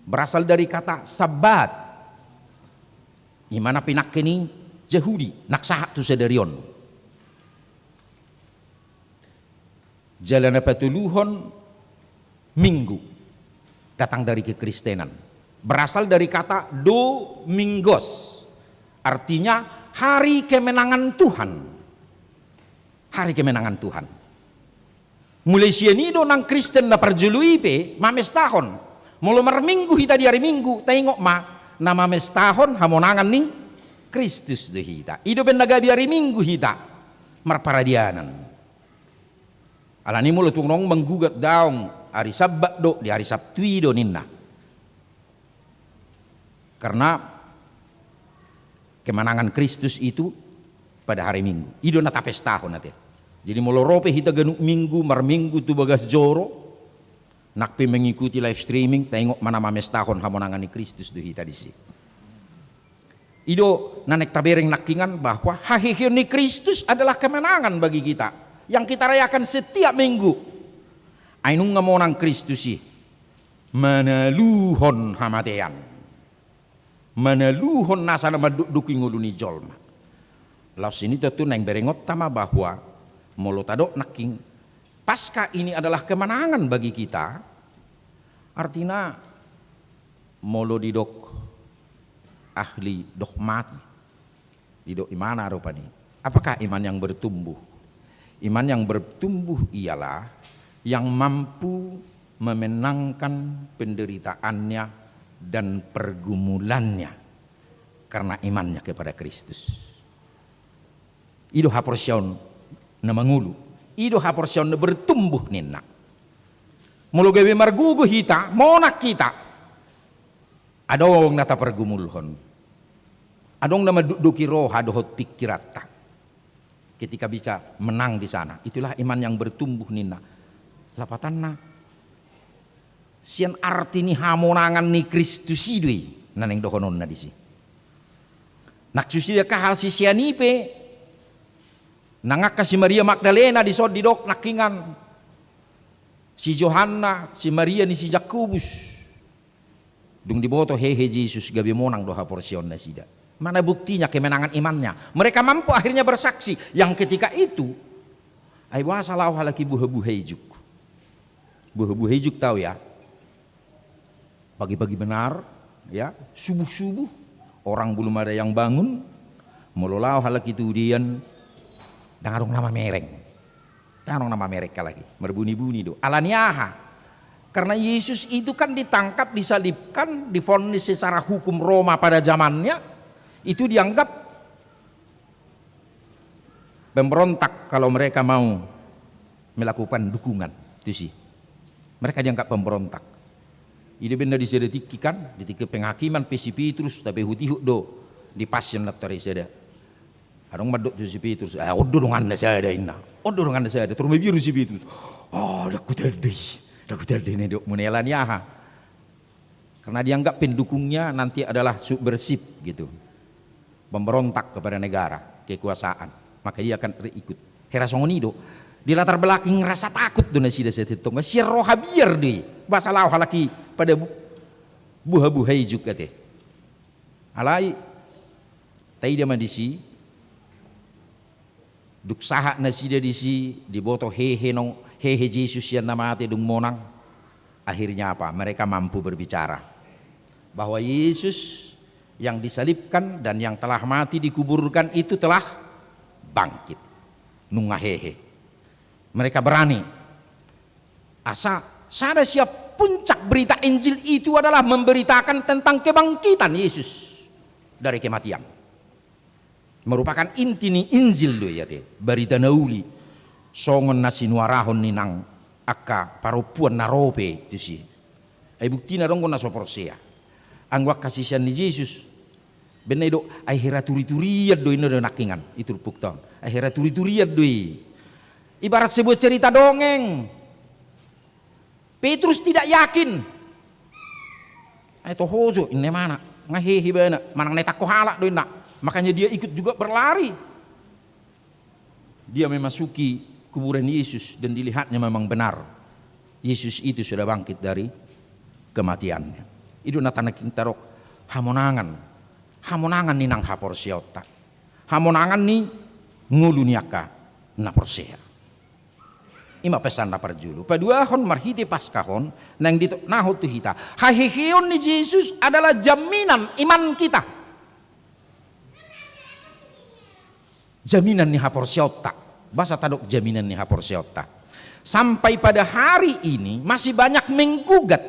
berasal dari kata Sabbat. I ma na pinangke ni Jahudi, nang sahat tu sadari on. Jala na patoluhon Minggu, datang dari kekristenan. Berasal dari kata Domingos, artinya hari kemenangan Tuhan. Hari kemenangan Tuhan. Mulai sian i do nang Kristen na parjolo i pe mamestahon. Molo marminggu hita di ari Minggu, taingot ma, na mamestahon hamonangan ni Kristus do hita. I do umbahen na gabe ari Minggu hita marparadianan. Alani molo tung naung manggugat daong ari Sabbat do, di ari Sabtu i do ninna. Karena kemenangan Kristus itu pada hari Minggu. I do na tapestahon ate. Jadi molo ro pe hita ganup Minggu, marminggu tu bagas joro, nang pe mengikuti live streaming, taingot ma na mamestahon hamonangan ni Kristus do hita disi. I do na naeng tabereng nangkiningan bahwa haheheon ni Kristus adalah kemenangan bagi kita yang kita rayakan setiap minggu. Ai nunga monang Kristus i manaluhon hamatean, manaluhon nasa na mandukduk i ngolu ni jolma. Laos i tontu naeng berengonta ma bahwa molo tadok nangkin Paskah ini adalah kemenangan bagi kita, artina molo didok ahli dogmatik, didok imana rupani. Apakah iman yang bertumbuh? Iman yang bertumbuh ialah yang mampu memenangkan penderitaannya dan pergumulannya karena imannya kepada Kristus. I do haporseaon na mangolu. I do haporseaon na bertumbuh ninna. Molo gabe margogo hita, monang hita, adong na tapargumulhon. Adong na mandukduki roha dohot pingkiranta. Ketika bisa menang di sana, itulah iman yang bertumbuh ninna. Lapatanna, sian arti ni hamonangan ni Kristus i do i na naeng dohononna disi. Nang sude angka hasisean i pe, nang angka si Maria Magdalena dison didok nangkiningan, si Johanna, si Maria ni si Jakobus. Dung diboto hehe Jesus, gabe monang do haporseaon nasida. Mana buktinya kemenangan imannya? Mereka mampu akhirnya bersaksi. Yang ketika itu, ai boasa laho halak i buha-buha ijuk. Buha-buha ijuk tahu ya. Pagi-pagi benar, ya, subuh-subuh, orang belum ada yang bangun, molo laho halak i tu udean, ndang adong na mamereng. Ndang adong na mamereng halak i, marbuni-buni do. Alani aha? Karena Yesus itu kan ditangkap, disalibkan, divonis secara hukum Roma pada zamannya, itu dianggap pemberontak kalau mereka mau melakukan dukungan tusi. Mereka dianggap pemberontak. I do umbahen na di sada tingki kan, di tingki penghakiman pe si Petrus, tapaihut-ihut do di Passion nantoari sada. Adong mandok tu si Petrus, "Ah, on do donganna sada," ninna. "On do donganna sada," tor mabiar do si Petrus. "Oh, ndang hutanda i, ndang hutanda i," ninna didok muna i. Alani aha? Karena dianggap pendukungnya nanti adalah subversif gitu. Pemberontak kepada negara, kekuasaan. Maka dia akan ikut. Hera songon i do. Di latar belakang rasa takut do nasida sitongtong. Sian roha biar do i. Boasa laho halak i pada bu-, buha-buha ijuk ate. Alai, taida ma disi, dung sahat nasida disi, diboto hehe nong, hehe Jesus sian na mate dung monang. Akhirnya apa? Mereka mampu berbicara bahwa Yesus yang disalibkan dan yang telah mati dikuburkan itu telah bangkit. Nunga hehe. Mereka berani. Asa sada sian puncak berita Injil itu adalah memberitakan tentang kebangkitan Yesus dari kematian. Merupakan inti ni Injil do i ate, barita na uli, songon na sinuarahon ni nang angka parompuan na ro pe tusi. Ai buktina adong do na so porsea. Anggo angka sisean ni Jesus, bennai do, ai hera turi-turian do i, ninna do nangkiningan i turpukta on. Ai hera turi-turian do i. Ibarat sebuah cerita dongeng. Petrus tidak yakin. Ai toho jo, inna ibana, nga hehe ibana, manang na itangko halak do inna. Makanya dia ikut juga berlari. Dia memasuki kuburan Yesus dan dilihatnya memang benar, Yesus itu sudah bangkit dari kematiannya. I do na tanda na tadok hamonangan. Hamonangan ni nang haporseaonta. Hamonangan ni ngolu ni angka na porsea. I ma pesan na parjolo. Paduahon, marhite Paskah on, naeng ditonahon tu hita, haheheon ni Jesus adalah jaminan iman kita. Jaminan ni haporseaonta. Boasa tadok jaminan ni haporseaonta? Sampai pada hari ini masih banyak menggugat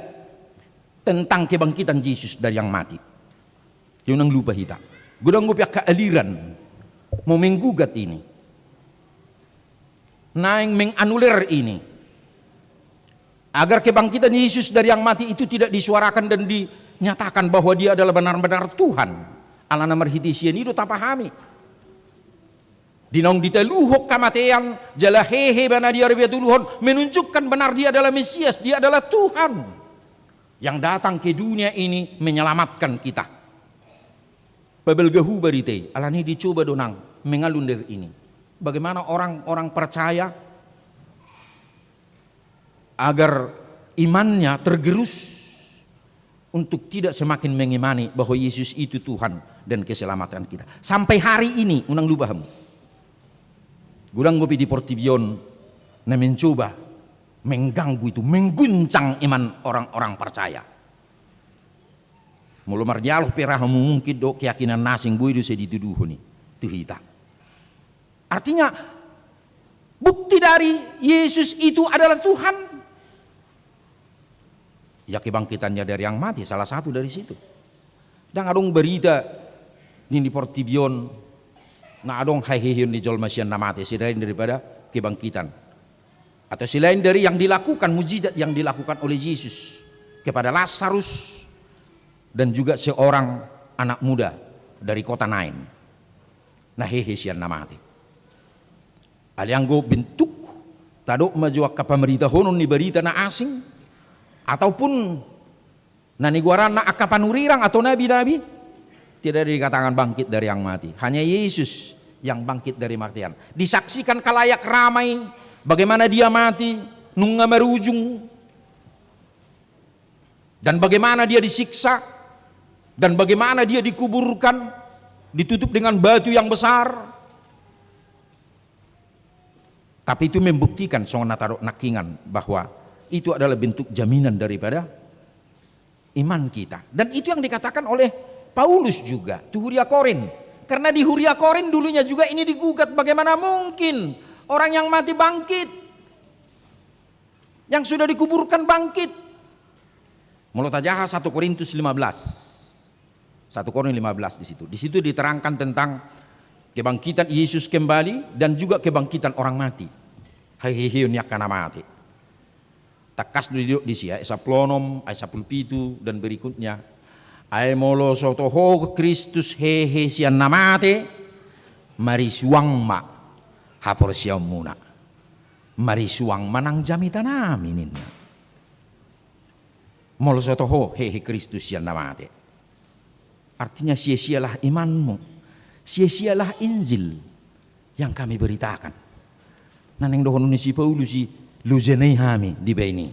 tentang kebangkitan Jesus dari yang mati. Jadi unang lupa hita. Godang dope angka aliran mau menggugat ini, naeng menganulir ini, agar kebangkitan Yesus dari yang mati itu tidak disuarakan dan dinyatakan bahwa Dia adalah benar-benar Tuhan. Alana marhite sian i do tapahami. Di naung ditaluhon hamatean, jala hehe ibana di ari patoluhon, menunjukkan benar Dia adalah Mesias, Dia adalah Tuhan yang datang ke dunia ini menyelamatkan kita. Pabalga hu barita i, alani dicoba do nang menganulir ini. Bagaimana orang-orang percaya agar imannya tergerus untuk tidak semakin mengimani bahwa Yesus itu Tuhan dan keselamatan kita. Sampai hari ini, unang lupa hamu, godang dope di portibi on na mencoba mengganggu itu, mengguncang iman orang-orang percaya. Molo mardialog pe ra hamu, mungkin do keyakinan na asing, boi do sai dituduhon i tu hita. Artinya, bukti dari Yesus itu adalah Tuhan, ya, kebangkitannya dari yang mati, salah satu dari situ. Ndang adong barita di portibi on na adong haheheon ni jolma sian na mate selain daripada kebangkitan, atau selain dari yang dilakukan, mujizat yang dilakukan oleh Yesus kepada Lazarus dan juga seorang anak muda dari kota Nain, na hehe sian na mate. Alai anggo bentuk, tadok ma jo angka pamaritahonon ni barita na asing, ataupun na nigoaranna angka panurirang atau nabi-nabi, tidak ada dikatakan bangkit dari yang mati. Hanya Yesus yang bangkit dari kematian. Disaksikan khalayak ramai bagaimana Dia mati, nunga marujung, dan bagaimana Dia disiksa, dan bagaimana Dia dikuburkan, ditutup dengan batu yang besar. Tapi itu membuktikan, songon na tadok nangkiningan, bahwa itu adalah bentuk jaminan daripada iman kita. Dan itu yang dikatakan oleh Paulus juga tu huria Korin. Karena di huria Korin dulunya juga ini digugat, bagaimana mungkin orang yang mati bangkit, yang sudah dikuburkan bangkit. Molo tajaha satu Korintus lima belas. Satu Korintus lima belas di situ. Di situ diterangkan tentang kebangkitan Yesus kembali dan juga kebangkitan orang mati. Haheheon ni angka na mate. Tangkas do didok disi, ayat sampulu onom, ayat sampulu pitu, dan berikutnya. Ai molo so toho Kristus hehe sian na mate, marisuang ma haporseaonmuna. Marisuang ma nang jamitanami, ninna. Molo so toho hehe Kristus sian na mate, artinya sia-sialah imanmu, sia-sialah Injil yang kami beritakan. Na naeng dohonon ni si Paulus i, loja nai hami dibaen i.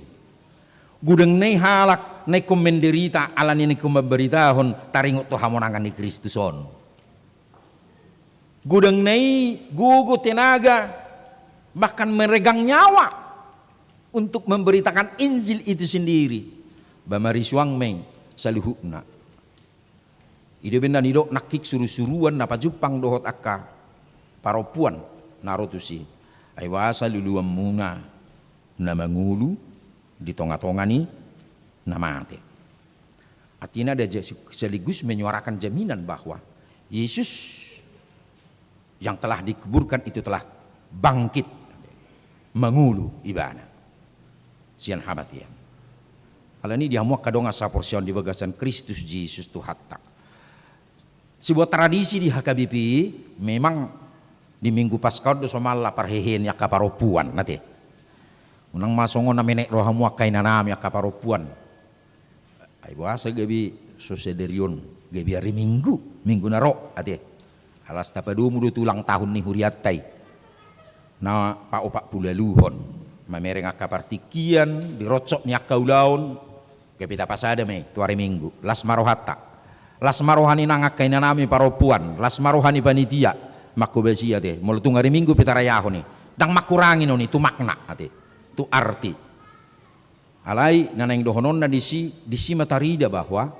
Godang nai halak na ingkon menderita ala ni na ingkon mambaritahon taringot tu hamonangan ni Kristus on. Godang nai gogo, tenaga, bahkan meregang nyawa untuk memberitakan Injil itu sendiri. Ba marisuang ma i saluhutna. I do umbahen na nidok nangkin suru-suruan na pajumpang dohot angka parompuan na ro tusi. Ai boasa luluanmuna na mangolu di tonga-tonga ni na mate. Artinya dia sekaligus menyuarakan jaminan bahwa Yesus Yang telah dikuburkan itu telah bangkit, mangolu ibana sian hamatean. Alani i di hamu angka dongan saporseaon di bagasan Kristus Jesus Tuhanta, sebuah tradisi di H K B P memang di Minggu Paskah on do somalna parhehe ni angka parompuan, ate. Unang ma songon na menek rohamu angka inanami angka parompuan. Ai boasa gabe so sadari on, gabe ari Minggu, Minggu na ro, ate. Alas tapadomu do tu ulang tahun ni hurianta i na paopat pulu ualuhon, mamereng angka partingkian di ronsok ni angka ulaon. Gabe tapasada ma i tu ari Minggu. Las ma rohanta, las ma roha ni nang angka inanami parompuan, las ma roha ni panitia. Mangkobasi, ate, molo tung ari Minggu pe tarayahon i, ndang mangkurangi non i tu makna, ate, tu arti. Alai na naeng dohononna disi, disi ma tarida bahwa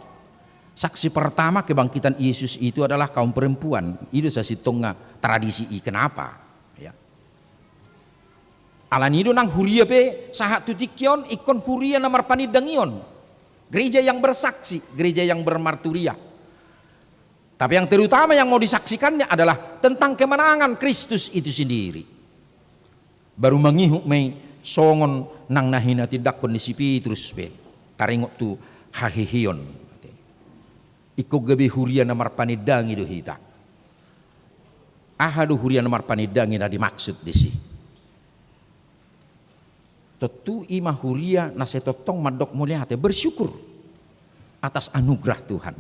saksi pertama kebangkitan Yesus itu adalah kaum perempuan. I do sasintongna tradisi i. Kenapa? Ya. Alani i do nang huria pe sahat tu tingki on ingkon huria na marpanindangion. Gereja yang bersaksi, gereja yang bermarturia. Tapi yang terutama yang mau disaksikannya adalah tentang kemenangan Kristus itu sendiri. Baru mangihut ma i songon nang na hinatindangkon ni si Petrus pe, taringot tu haheheon. Ingkon gabe huria na marpanindangi do hita. Aha do huria na marpanindangi na dimaksud disi? Tontu i ma huria na sai tongtong mandok mauliate, bersyukur atas anugerah Tuhan.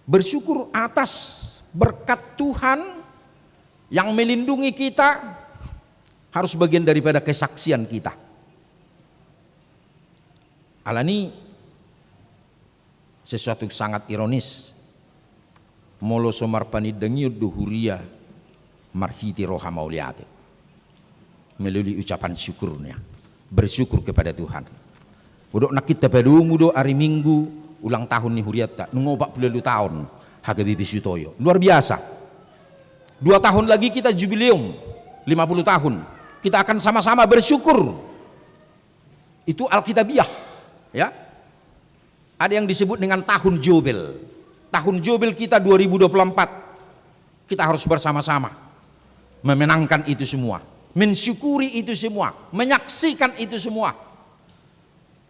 Bersyukur atas berkat Tuhan yang melindungi kita, harus bagian daripada kesaksian kita. Alani, sesuatu sangat ironis, molo so marpanindangion do huria marhite roha mauliate, melalui ucapan syukurnya, bersyukur kepada Tuhan. Hudok nangkin tapadomu do ari Minggu ulang tahun ni hurianta, nunga opat pulu ualu taon H K B P Sutoyo. Luar biasa. Dua tahun lagi kita jubileum, lima puluh tahun. Kita akan sama-sama bersyukur. Itu alkitabiah, ya. Ada yang disebut dengan tahun Jobel. Tahun Jobel kita dua ribu dua puluh empat, kita harus bersama-sama memenangkan itu semua, mensyukuri itu semua, menyaksikan itu semua.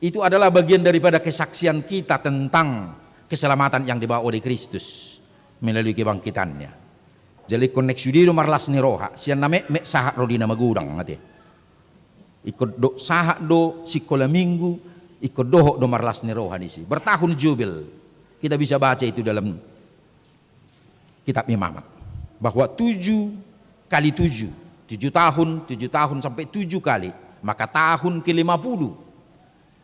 Itu adalah bagian daripada kesaksian kita tentang keselamatan yang dibawa oleh Kristus melalui kebangkitannya. Jadi ingkon naeng sude do marlas ni roha, sian na metmet sahat ro di na magodang, ate. Ingkon do sahat do sikola Minggu, ingkon dohot do marlas ni roha disi. Bertahun Jobel. Kita bisa baca itu dalam kitab Imamat, bahwa tujuh kali tujuh, tujuh tahun, tujuh tahun sampai tujuh kali, maka tahun ke lima puluh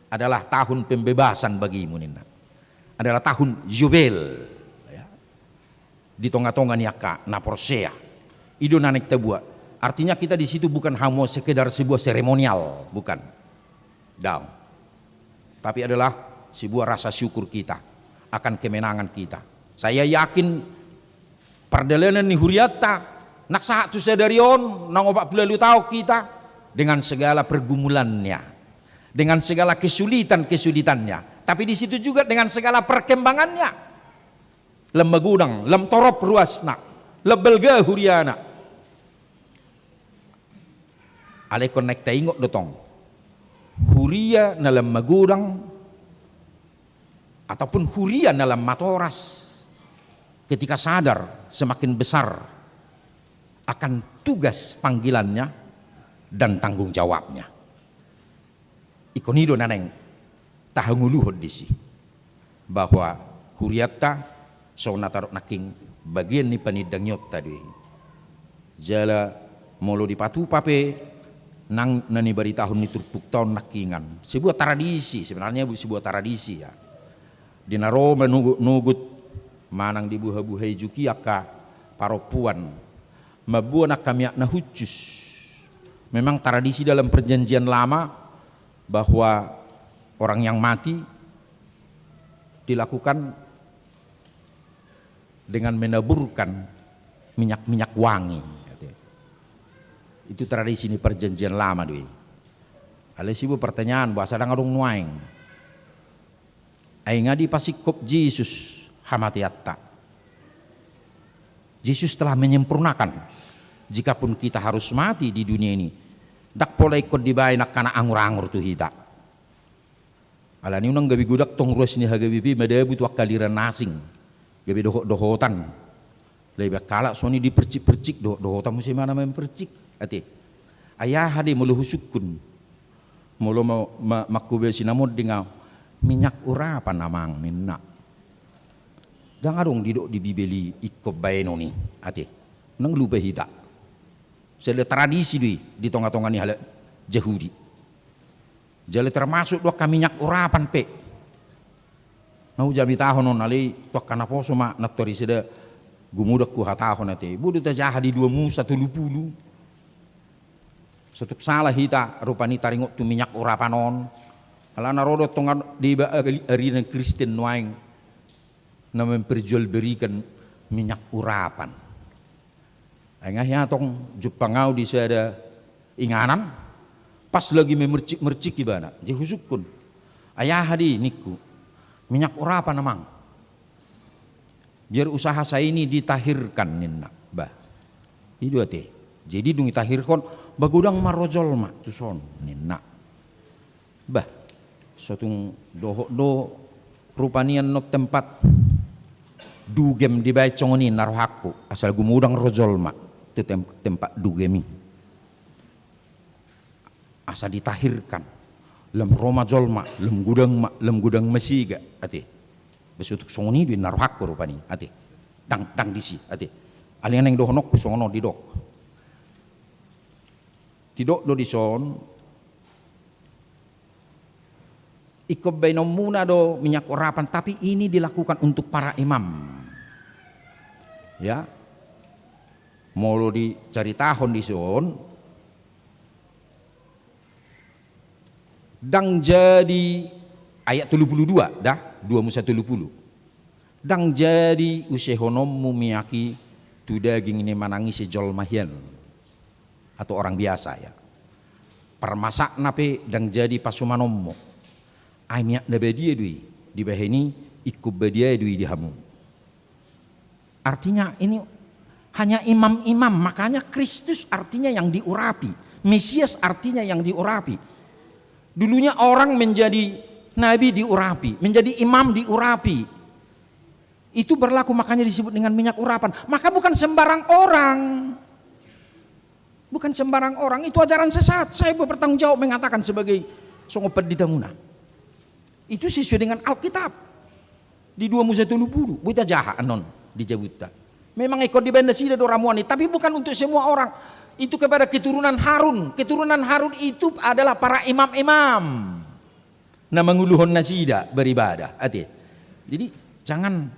adalah tahun pembebasan bagimu, ninna. Adalah tahun Jobel, ya, di tonga-tonga ni angka na porsea. I do na naeng tabuat. Artinya kita di situ bukan hanya sekedar sebuah seremonial, bukan. Daong. Tapi adalah sebuah rasa syukur kita akan kemenangan kita. Saya yakin pardalanan ni hurianta, nang sahat tu sadari on, nang opat pulu ualu taon kita, dengan segala pergumulannya, dengan segala kesulitan-kesulitannya, tapi di situ juga dengan segala perkembangannya. Lam magodang, lam torop ruasna, lam balga huriana. Alai ingkon naeng taingot do tong, huria na lam magodang ataupun huria na lam matoras, ketika sadar semakin besar akan tugas panggilannya dan tanggung jawabnya. Ingkon i do na naeng tahangoluhon disi, bahwa hurianta, songon na tadok nangkin, bagian ni panindangionta do i. Jala molo dipatupa pe nang na nibaritahon ni turpukta on nangkiningan, sebuah tradisi, sebenarnya bu-, sebuah tradisi, ya. Di na ro manugut-nugut manang dibuha-buhai jugit angka parompuan mamboan angka miak na hushus. Memang tradisi dalam Perjanjian Lama bahwa orang yang mati dilakukan dengan menaburkan minyak-minyak wangi, katanya. Itu tradisi ni Perjanjian Lama do i. Alai sibuat pertanyaan, boasa ndang adong nuaeng? Ai nga dipasingkop Jesus hamateanta. Yesus telah menyempurnakan. Jikapun kita harus mati di dunia ini, ndang pola ingkon dibaen angka na angur-angur tu hita. Alani unang gabe godang tong ruas ni H K B P madabu tu angka aliran asing. Gabe dohot-dohotan. Lae, angka halak songon i dipercik-percik, dohot-dohotan muse ma na mampercik. Ate. Ai aha de molo husungkun. Molo ma-, ma-, mangkobasi na monding ahu, minyak urapan amang ninna. Ndang adong didok di Bibel i ingkon baenon i. Ate. Unang lupa hita. Sada tradisi do i di tonga-tonga ni halak Jahudi. Jala termasuk do angka minyak urapan pe. Na hujamitahon on, alai tu angka naposo ma nantoari sada gumodang huhatahon ate. Boi do tajaha di dua Musa tolu pulu. So tung sala hita rupani taringot tu minyak urapan on. Alana ro do antong deba ari-, arian Kristen nuaeng na memperjualbelikan minyak urapan. Ai nga hea tong jumpang ahu di sada inganan, pas lagi memercik-mercik ibana, jadi husungkun. Ai aha di ningku, minyak urapan amang. Biar usaha saya ini ditahirkan ninna. Bah. I do ate. Jadi dung ditahirhon, ba godang ma ro jolma tuson ninna. Bah, so tung dohot do rupani annon tempat dugem dibaen songon i na rohangku, asal gumodang ro jolma tu tem-, tempat dugem i. Asa ditahirkan. Lam ro ma jolma, lam godang ma, lam godang ma siga, ate. Ba so tung songon i do i na rohangku rupani, ate. Ndang, ndang disi, ate. Alai naeng dohononku songon on didok. Didok do dison, ingkon baenonmuna do minyak urapan, tapi ini dilakukan untuk para imam. Ya. Molo dicaritahon dison, ndang jadi, ayat tolu pulu dua, da, dua Musa tolu pulu. Ndang jadi usehononmu minyak i tu daging ni manang ise jolma hian. Atau orang biasa, ya. Parmasakna pe ndang jadi pasumanonmu. Ai minyak na badia do i, dibahen i ingkon badia do i di hamu. Artinya ini hanya imam-imam, makanya Kristus artinya yang diurapi, Mesias artinya yang diurapi. Dulunya orang menjadi nabi diurapi, menjadi imam diurapi. Itu berlaku, makanya disebut dengan minyak urapan. Maka bukan sembarang orang. Bukan sembarang orang, itu ajaran sesat. Saya bertanggung jawab mengatakan sebagai songon panditamuna. Itu sesuai dengan Alkitab. Di dua Musa tolu pulu, boi tajaha annon di jabunta. Memang ingkon dibaen nasida do ramuan i, tapi bukan untuk semua orang. Itu kepada keturunan Harun. Keturunan Harun itu adalah para imam-imam na manguluhon nasida beribadah, ate. Jadi, jangan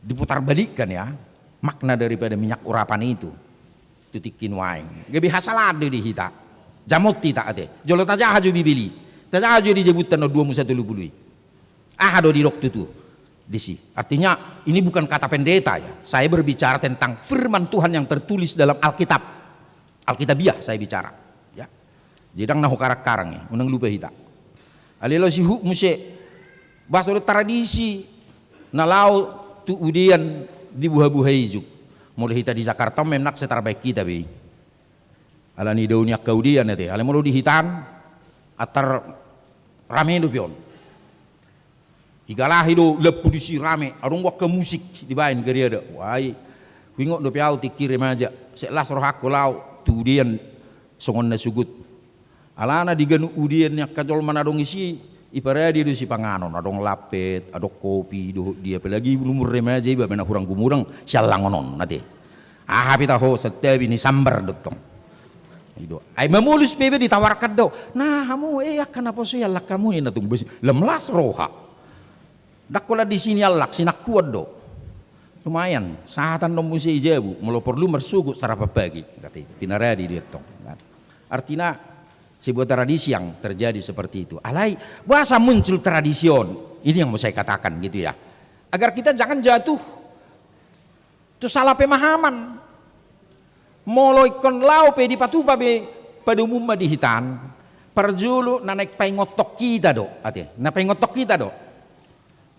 diputarbalikkan, ya, makna daripada minyak urapan itu. Tu tingki nuaeng. Gabe hasalaan do i di hita. Jamot hita, ate. Jolo tajaha jo Bibel i. Tajaha jo di jabunta annon dua Musa tolu pulu i. Aha do didok tutu disi. Artinya, ini bukan kata pendeta, ya. Saya berbicara tentang firman Tuhan yang tertulis dalam Alkitab. Alkitabiah saya bicara, ya. Jadi ndang na hukarang-karang i, unang lupa hita. Alai laos ihut muse, bah so do tradisi na laho tu udean di buha-buha ijuk. Molo hita di Jakarta on memang sai tarbaen hita be i. Alani dao ni angka udean ate, alai molo di hita on, antar rame dope on. Igalahi do lampu disi rame, adong do angka musik dibaen gariada. Wah, ai huingot dope ahu tingki remaja, sai las rohangku laho tu udean songon na sogot. Alana di ganup udean ni angka jolma na adong disi, iparade do sipanganon, adong lampet, adong kopi, dohot dia, apalagi umur remaja iba, mena hurang gumodang siallangon on, ate. Aha pe taho, santabi ni sambar do tong. I do. Ai mamolus pe iba ditawarkan do. Nah, hamu, eh, angka naposo i, allang hamu, ninna tung bos. Lam las roha. Ndang holan disi niallang, sinangkuan do. Lumayan, sahatan do muse i jabu, molo porlu marsogot sarapan pagi. Kata i, tinaradi do i tong. Artina, sebuah tradisi yang terjadi seperti itu. Alai, boasa muncul tradisi on? Ini yang mau saya katakan gitu ya. Agar kita jangan jatuh tu sala pemahaman. Molo ingkon laho pe dipatupa be padomu ma di hita on, parjolo na naeng paingothon hita do, ate, na paingothon hita do.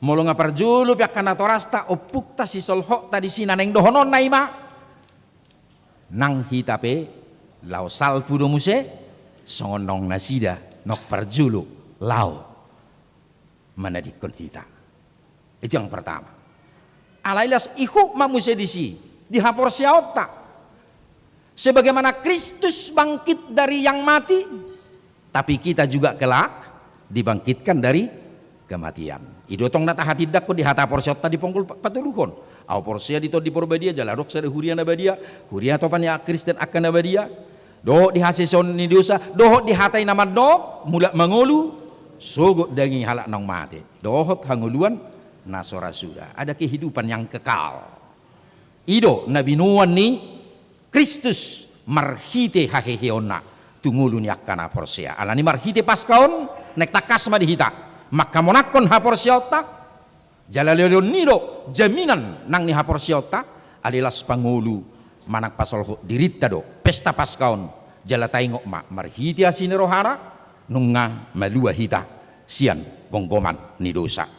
Molo nga parjolo pe angka natorasta, ompungta, sisolhotta disi, na naeng dohononna i ma: Nang hita pe laho salpu do muse, songon naung nasida naung parjolo laho manadingkon hita. Itu yang pertama. Alai las ihut ma muse disi, di haporseaonta. Sebagaimana Kristus bangkit dari yang mati, tapi kita juga kelak dibangkitkan dari kematian. I do tong na tahatindangkon di hata haporseaonta di ponggol pa-, patoluhon. Ahu porsea di Tondi Porbadia, jala adong sada huria na badia, huria topa ni Kristen angka na badia, dohot di hasesehon ni dosa, dohot di hata i na mandok, mulak mangolu, sogot daging halak naung mate, dohot hangoluan na so ra suda. Ada kehidupan yang kekal. I do na binoan ni Kristus marhite haheheonna tu ngolu ni angka na porsea. Alani marhite Paska on, naeng tangkas ma di hita manghamonangkon haporseaonta, jala lehon ni do jaminan nang ni haporseaonta, alai las pangolu manang pasolhot dirinta do pesta Paska on, jala taingot ma marhite asi ni rohana, nunga malua hita sian gomgoman ni dosa.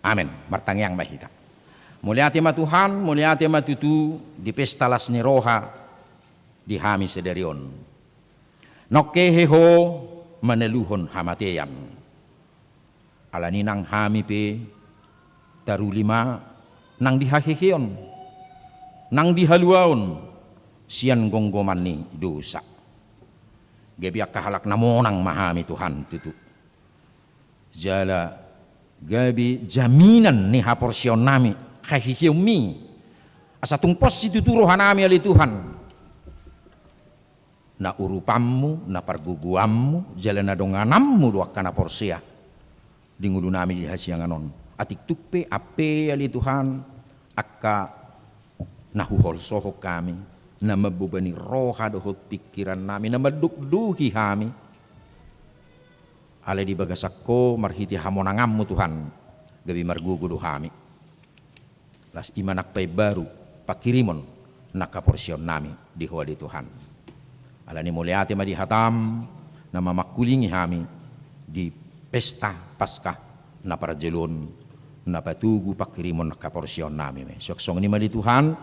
Amen. Martangiang ma hita. Mauliate ma Tuhan, mauliate ma tutu di pesta las ni roha di hami sadari on. Naung hehe Ho manaluhon hamatean. Alani nang hami pe taruli ma nang di haheheon, nang di haluaon sian gomgoman ni dosa. Gabe angka halak na monang ma hami Tuhan tutu. Jala gabe jaminan ni haporseaonnami, haheheonmi. Asa tung pos situtu rohanami ale Tuhan. Na urupanmu, na pargogoanmu, jala na dongananmu do angka na porsea di ngolunami di hasiangan on. Atik tung pe, ampe ale Tuhan, angka na huholsohon hami, na mambobani roha dohot pingkirannami, na mandokdoki hami. Alai di bagasan Ho marhite hamonanganmu Tuhan, gabe margogo do hami. Las i ma nang paimbaru panghirimon nang haporseaonnami di Ho ale Tuhan. Alani mauliate ma di hatam na mamangkulingi hami di pesta Paska na parjolo on, na patogu panghirimon nang haporseaonnami. Suang songon i ma ale Tuhan,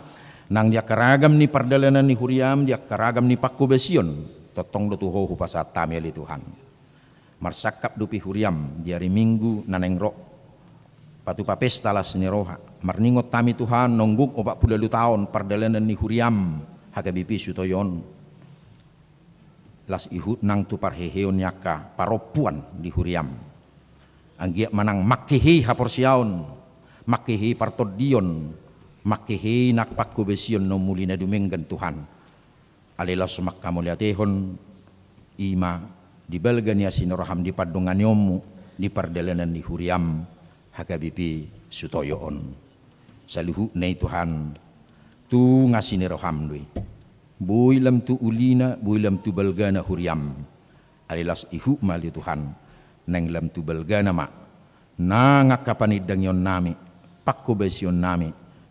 nang di angka ragam ni pardalanan ni huriam, di angka ragam ni panghobasion, tongtong do tu Ho hupasahat hami ale Tuhan. Marsangkap dope huriam di ari Minggu na naeng ro, patupa pesta las ni roha. Marningot hami Tuhan, nunga opat pulu ualu taon pardalanan ni huriam H K B P Sutoyo on. Las ihut nang tu parheheon ni angka parompuan di huriam. Anggiat ma nang manghehei haporseaon, manghehei partondion, manghehei nang panghobasion na umuli na dumenggan Tuhan. Alai laos manghamauliatehon i ma di balga ni asi ni roham di pandonganionmu di pardalanan ni huriam H K B P Sutoyo on. Saluhutna i Tuhan, tung asi ni roham do i. Boi lam tu ulina, boi lam tu balgana huriam. Alai laos ihut ma ale Tuhan, naeng lam tu balgana ma nang angka panindangionnami, panghobasionnami,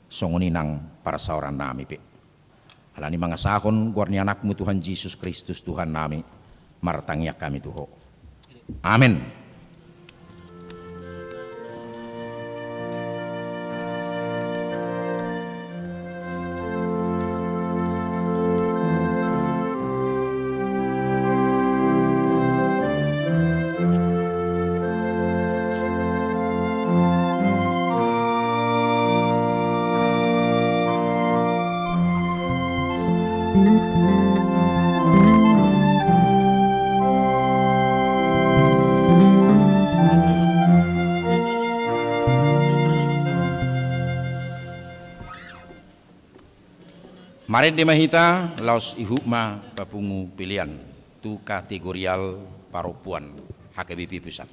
songon i nang parsaorannami pe. Alani mangasahon goar ni Anakmu Tuhan Jesus Kristus Tuhannami, martangiang hami tu Ho. Amen. Marende ma hita, laos ihut ma papungu pelean tu kategorial parompuan H K B P Pusat.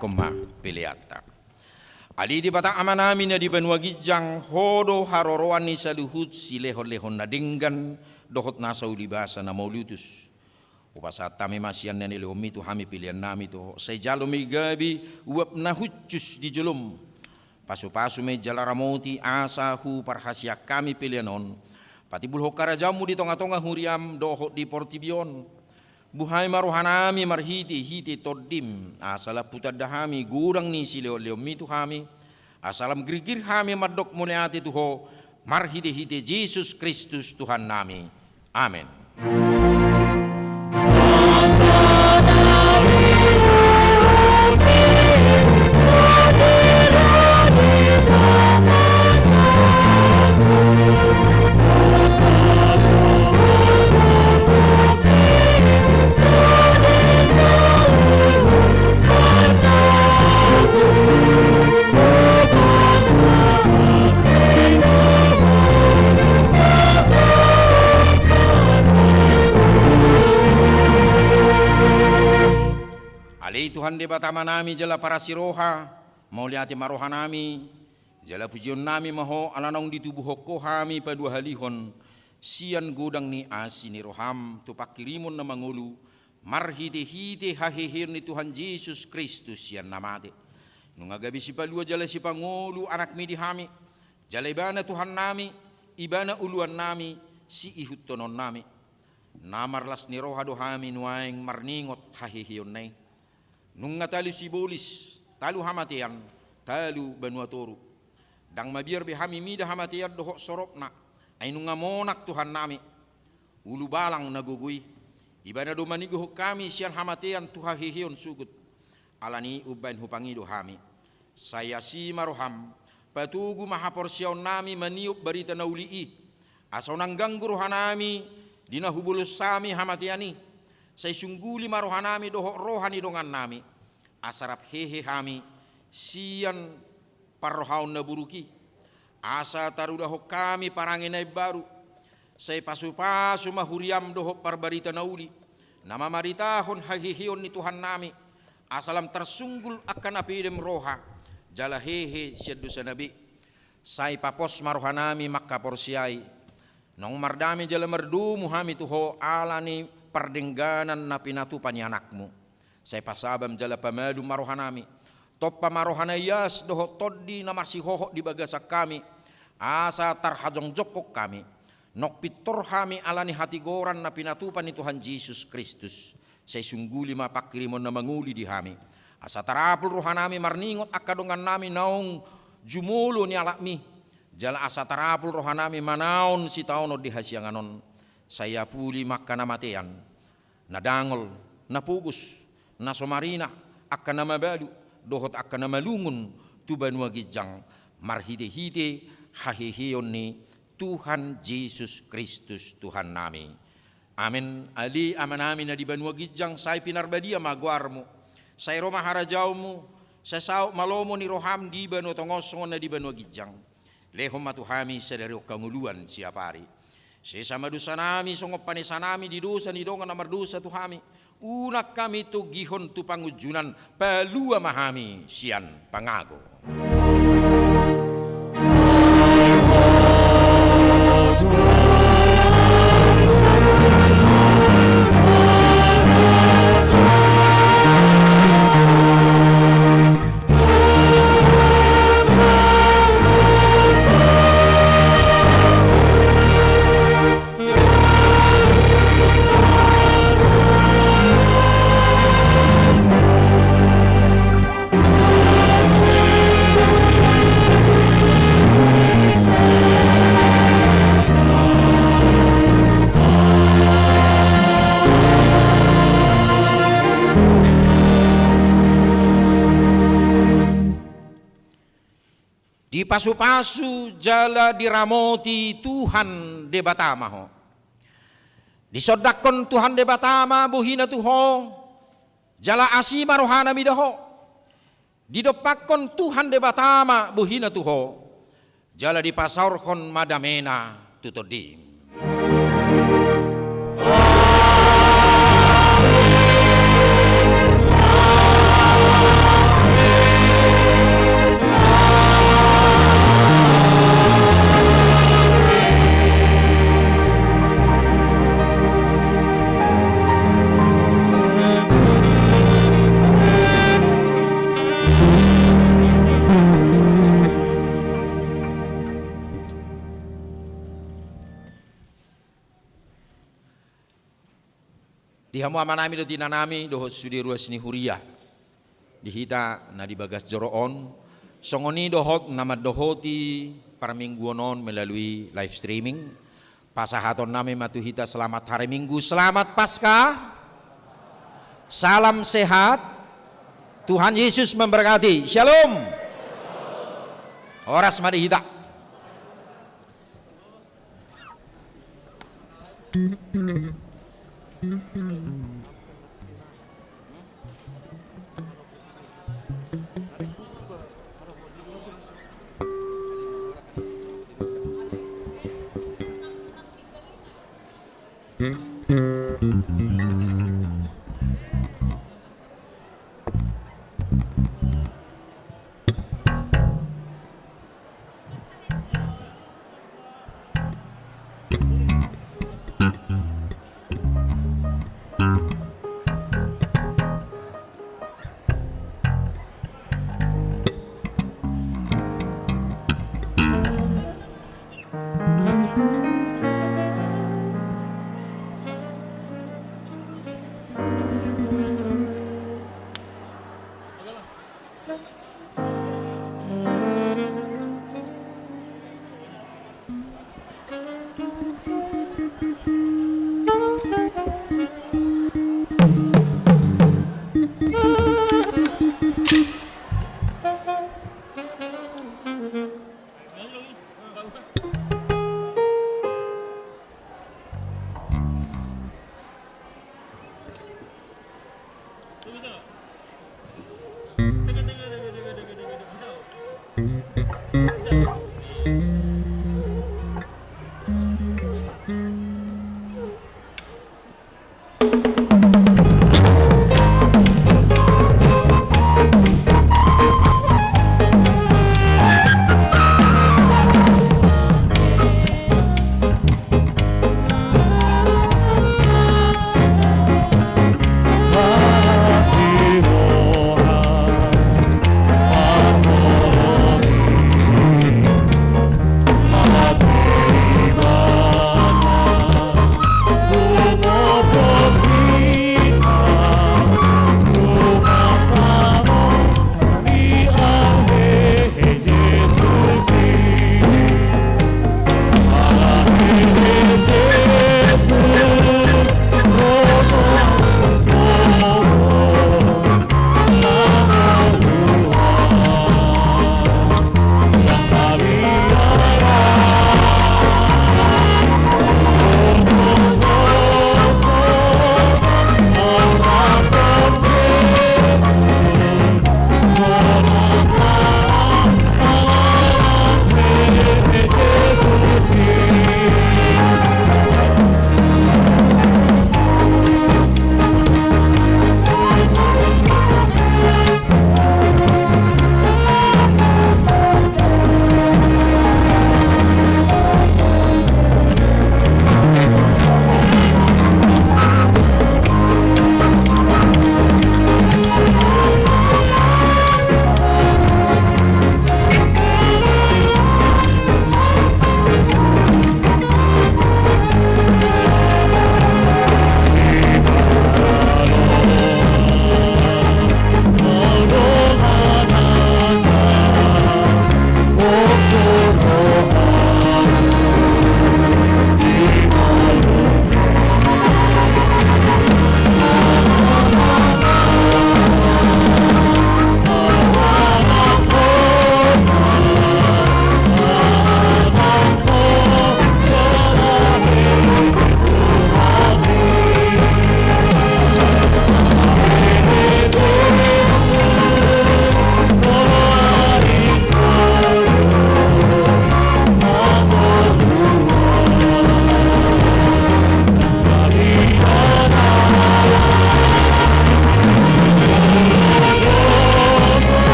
Hamu ma peleanta. Ale Debata Amanami na di banua ginjang, Ho do haroroan ni saluhut silehonlehon na denggan dohot nasa ulibasa na mauliutus. Hupasahat hami ma sian na nilehonMi tu hami peleannami tu Ho, sai jalo ma i gabe uap na hushus di jolom. Pasupasu ma i jala ramoti asa huparhaseang hami pelean on patimbulhon harajaonMu di tongatonga huriaM dohot di portibi on. Buhai ma rohanami marhitehite TondiM, asa lampu tanda hami godang ni silehonlehonMi tu hami, asa lam girgir hami mandok mauliate tu Ho, marhitehite Jesus Kristus Tuhannami. Amen. Ale Tuhan Debata Amanami jala parasi roha, mauliate ma rohanami, jala pujionnami ma Ho ala naung ditubuhon Ho hami paduahalihon sian godang ni asi ni rohaM tu panghirimon na mangolu, marhitehite haheheon ni Tuhan Jesus Kristus sian na mate. Nunga gabe sipalua jala sipangolu AnakMi di hami, jala Ibana Tuhannami, Ibana uluannami, siihuthononnami. Na marlas ni roha do hami nuaeng marningot haheheonna i. Nunga talu sibolis, talu hamatean, talu banua toru. Ndang mabiar be hami mida hamatean dohot soropna, ai nunga monang Tuhannami. Ulubalang na gogo i, Ibana do manigohon hami sian hamatean tu haheheon sogot. Ala ni i umbahen hupangido hami, sai asi ma rohaM, patogu ma haporseaonnami maniop barita na uli i, asa unang ganggu rohanami di na hubolos hami hamatean i. Sai sungguli ma rohanami dohot roha ni dongannami, asa rap hehe hami sian parrohaon na buruk i, asa tarulahon hami parange na imbaru. Sai pasupasu ma huriaM dohot parbarita na uli na mamaritahon haheheon ni Tuhannami, asa lam tarsunggul angka na pedem roha jala hehe sian dosana be. Sai papos ma rohanami mangkaporseai, naung mardame jala mardomu hami tu Ho ala ni pardengganan na pinatupa ni AnakMu. Sai pasabaM jala pamalum ma rohanami. Tompa ma roha na ias dohot tondi na marsihohot di bagasan hami, asa tarhajongjongkon hami. Naung pintor hami ala ni hatigoran na pinatupa ni Tuhan Jesus Kristus, sai sungguli ma panghirimon na mangolu i di hami, asa tarapul rohanami marningot angka dongannami naung jumolo nialapMi, jala asa tarapul rohanami manaon sitaonon di hasiangan on. Sai apuli ma angka na matean, na dangol, na pogos, na so marina, angka na mabalu, dohot angka na malungun tu banua ginjang, marhitehite haheheon ni Tuhan Jesus Kristus Tuhannami. Amen. Ale Amanami na di banua ginjang, sai pinarbadia ma goarMu. Sai ro ma harajaonMu, sai saut ma lomo ni rohaM di banua tonga on songon na di banua ginjang. Lehon ma tu hami sadari on hangoluan siapari. Sesa ma dosanami songon panesanami di dosa ni dongan na mardosa tu hami. Unang hami tonggihon tu pangunjunan, palua ma hami sian pangago. Dipasupasu jala diramoti Tuhan Debata ma ho. Disondangkon Tuhan Debata ma bohina tu ho, jala asi ma rohana mida ho. Didompakkon Tuhan Debata ma bohina tu ho, jala dipasaorhon ma damena tu tondim. Di hamu amanami dohot inanami dohot sude ruas ni huria, di hita na di bagas joro on, songon i dohot na mandohoti parmingguon on melalui live streaming, pasahatonnami ma tu hita selamat hari Minggu, selamat Paskah, salam sehat, Tuhan Yesus memberkati. Shalom. Horas ma di hita.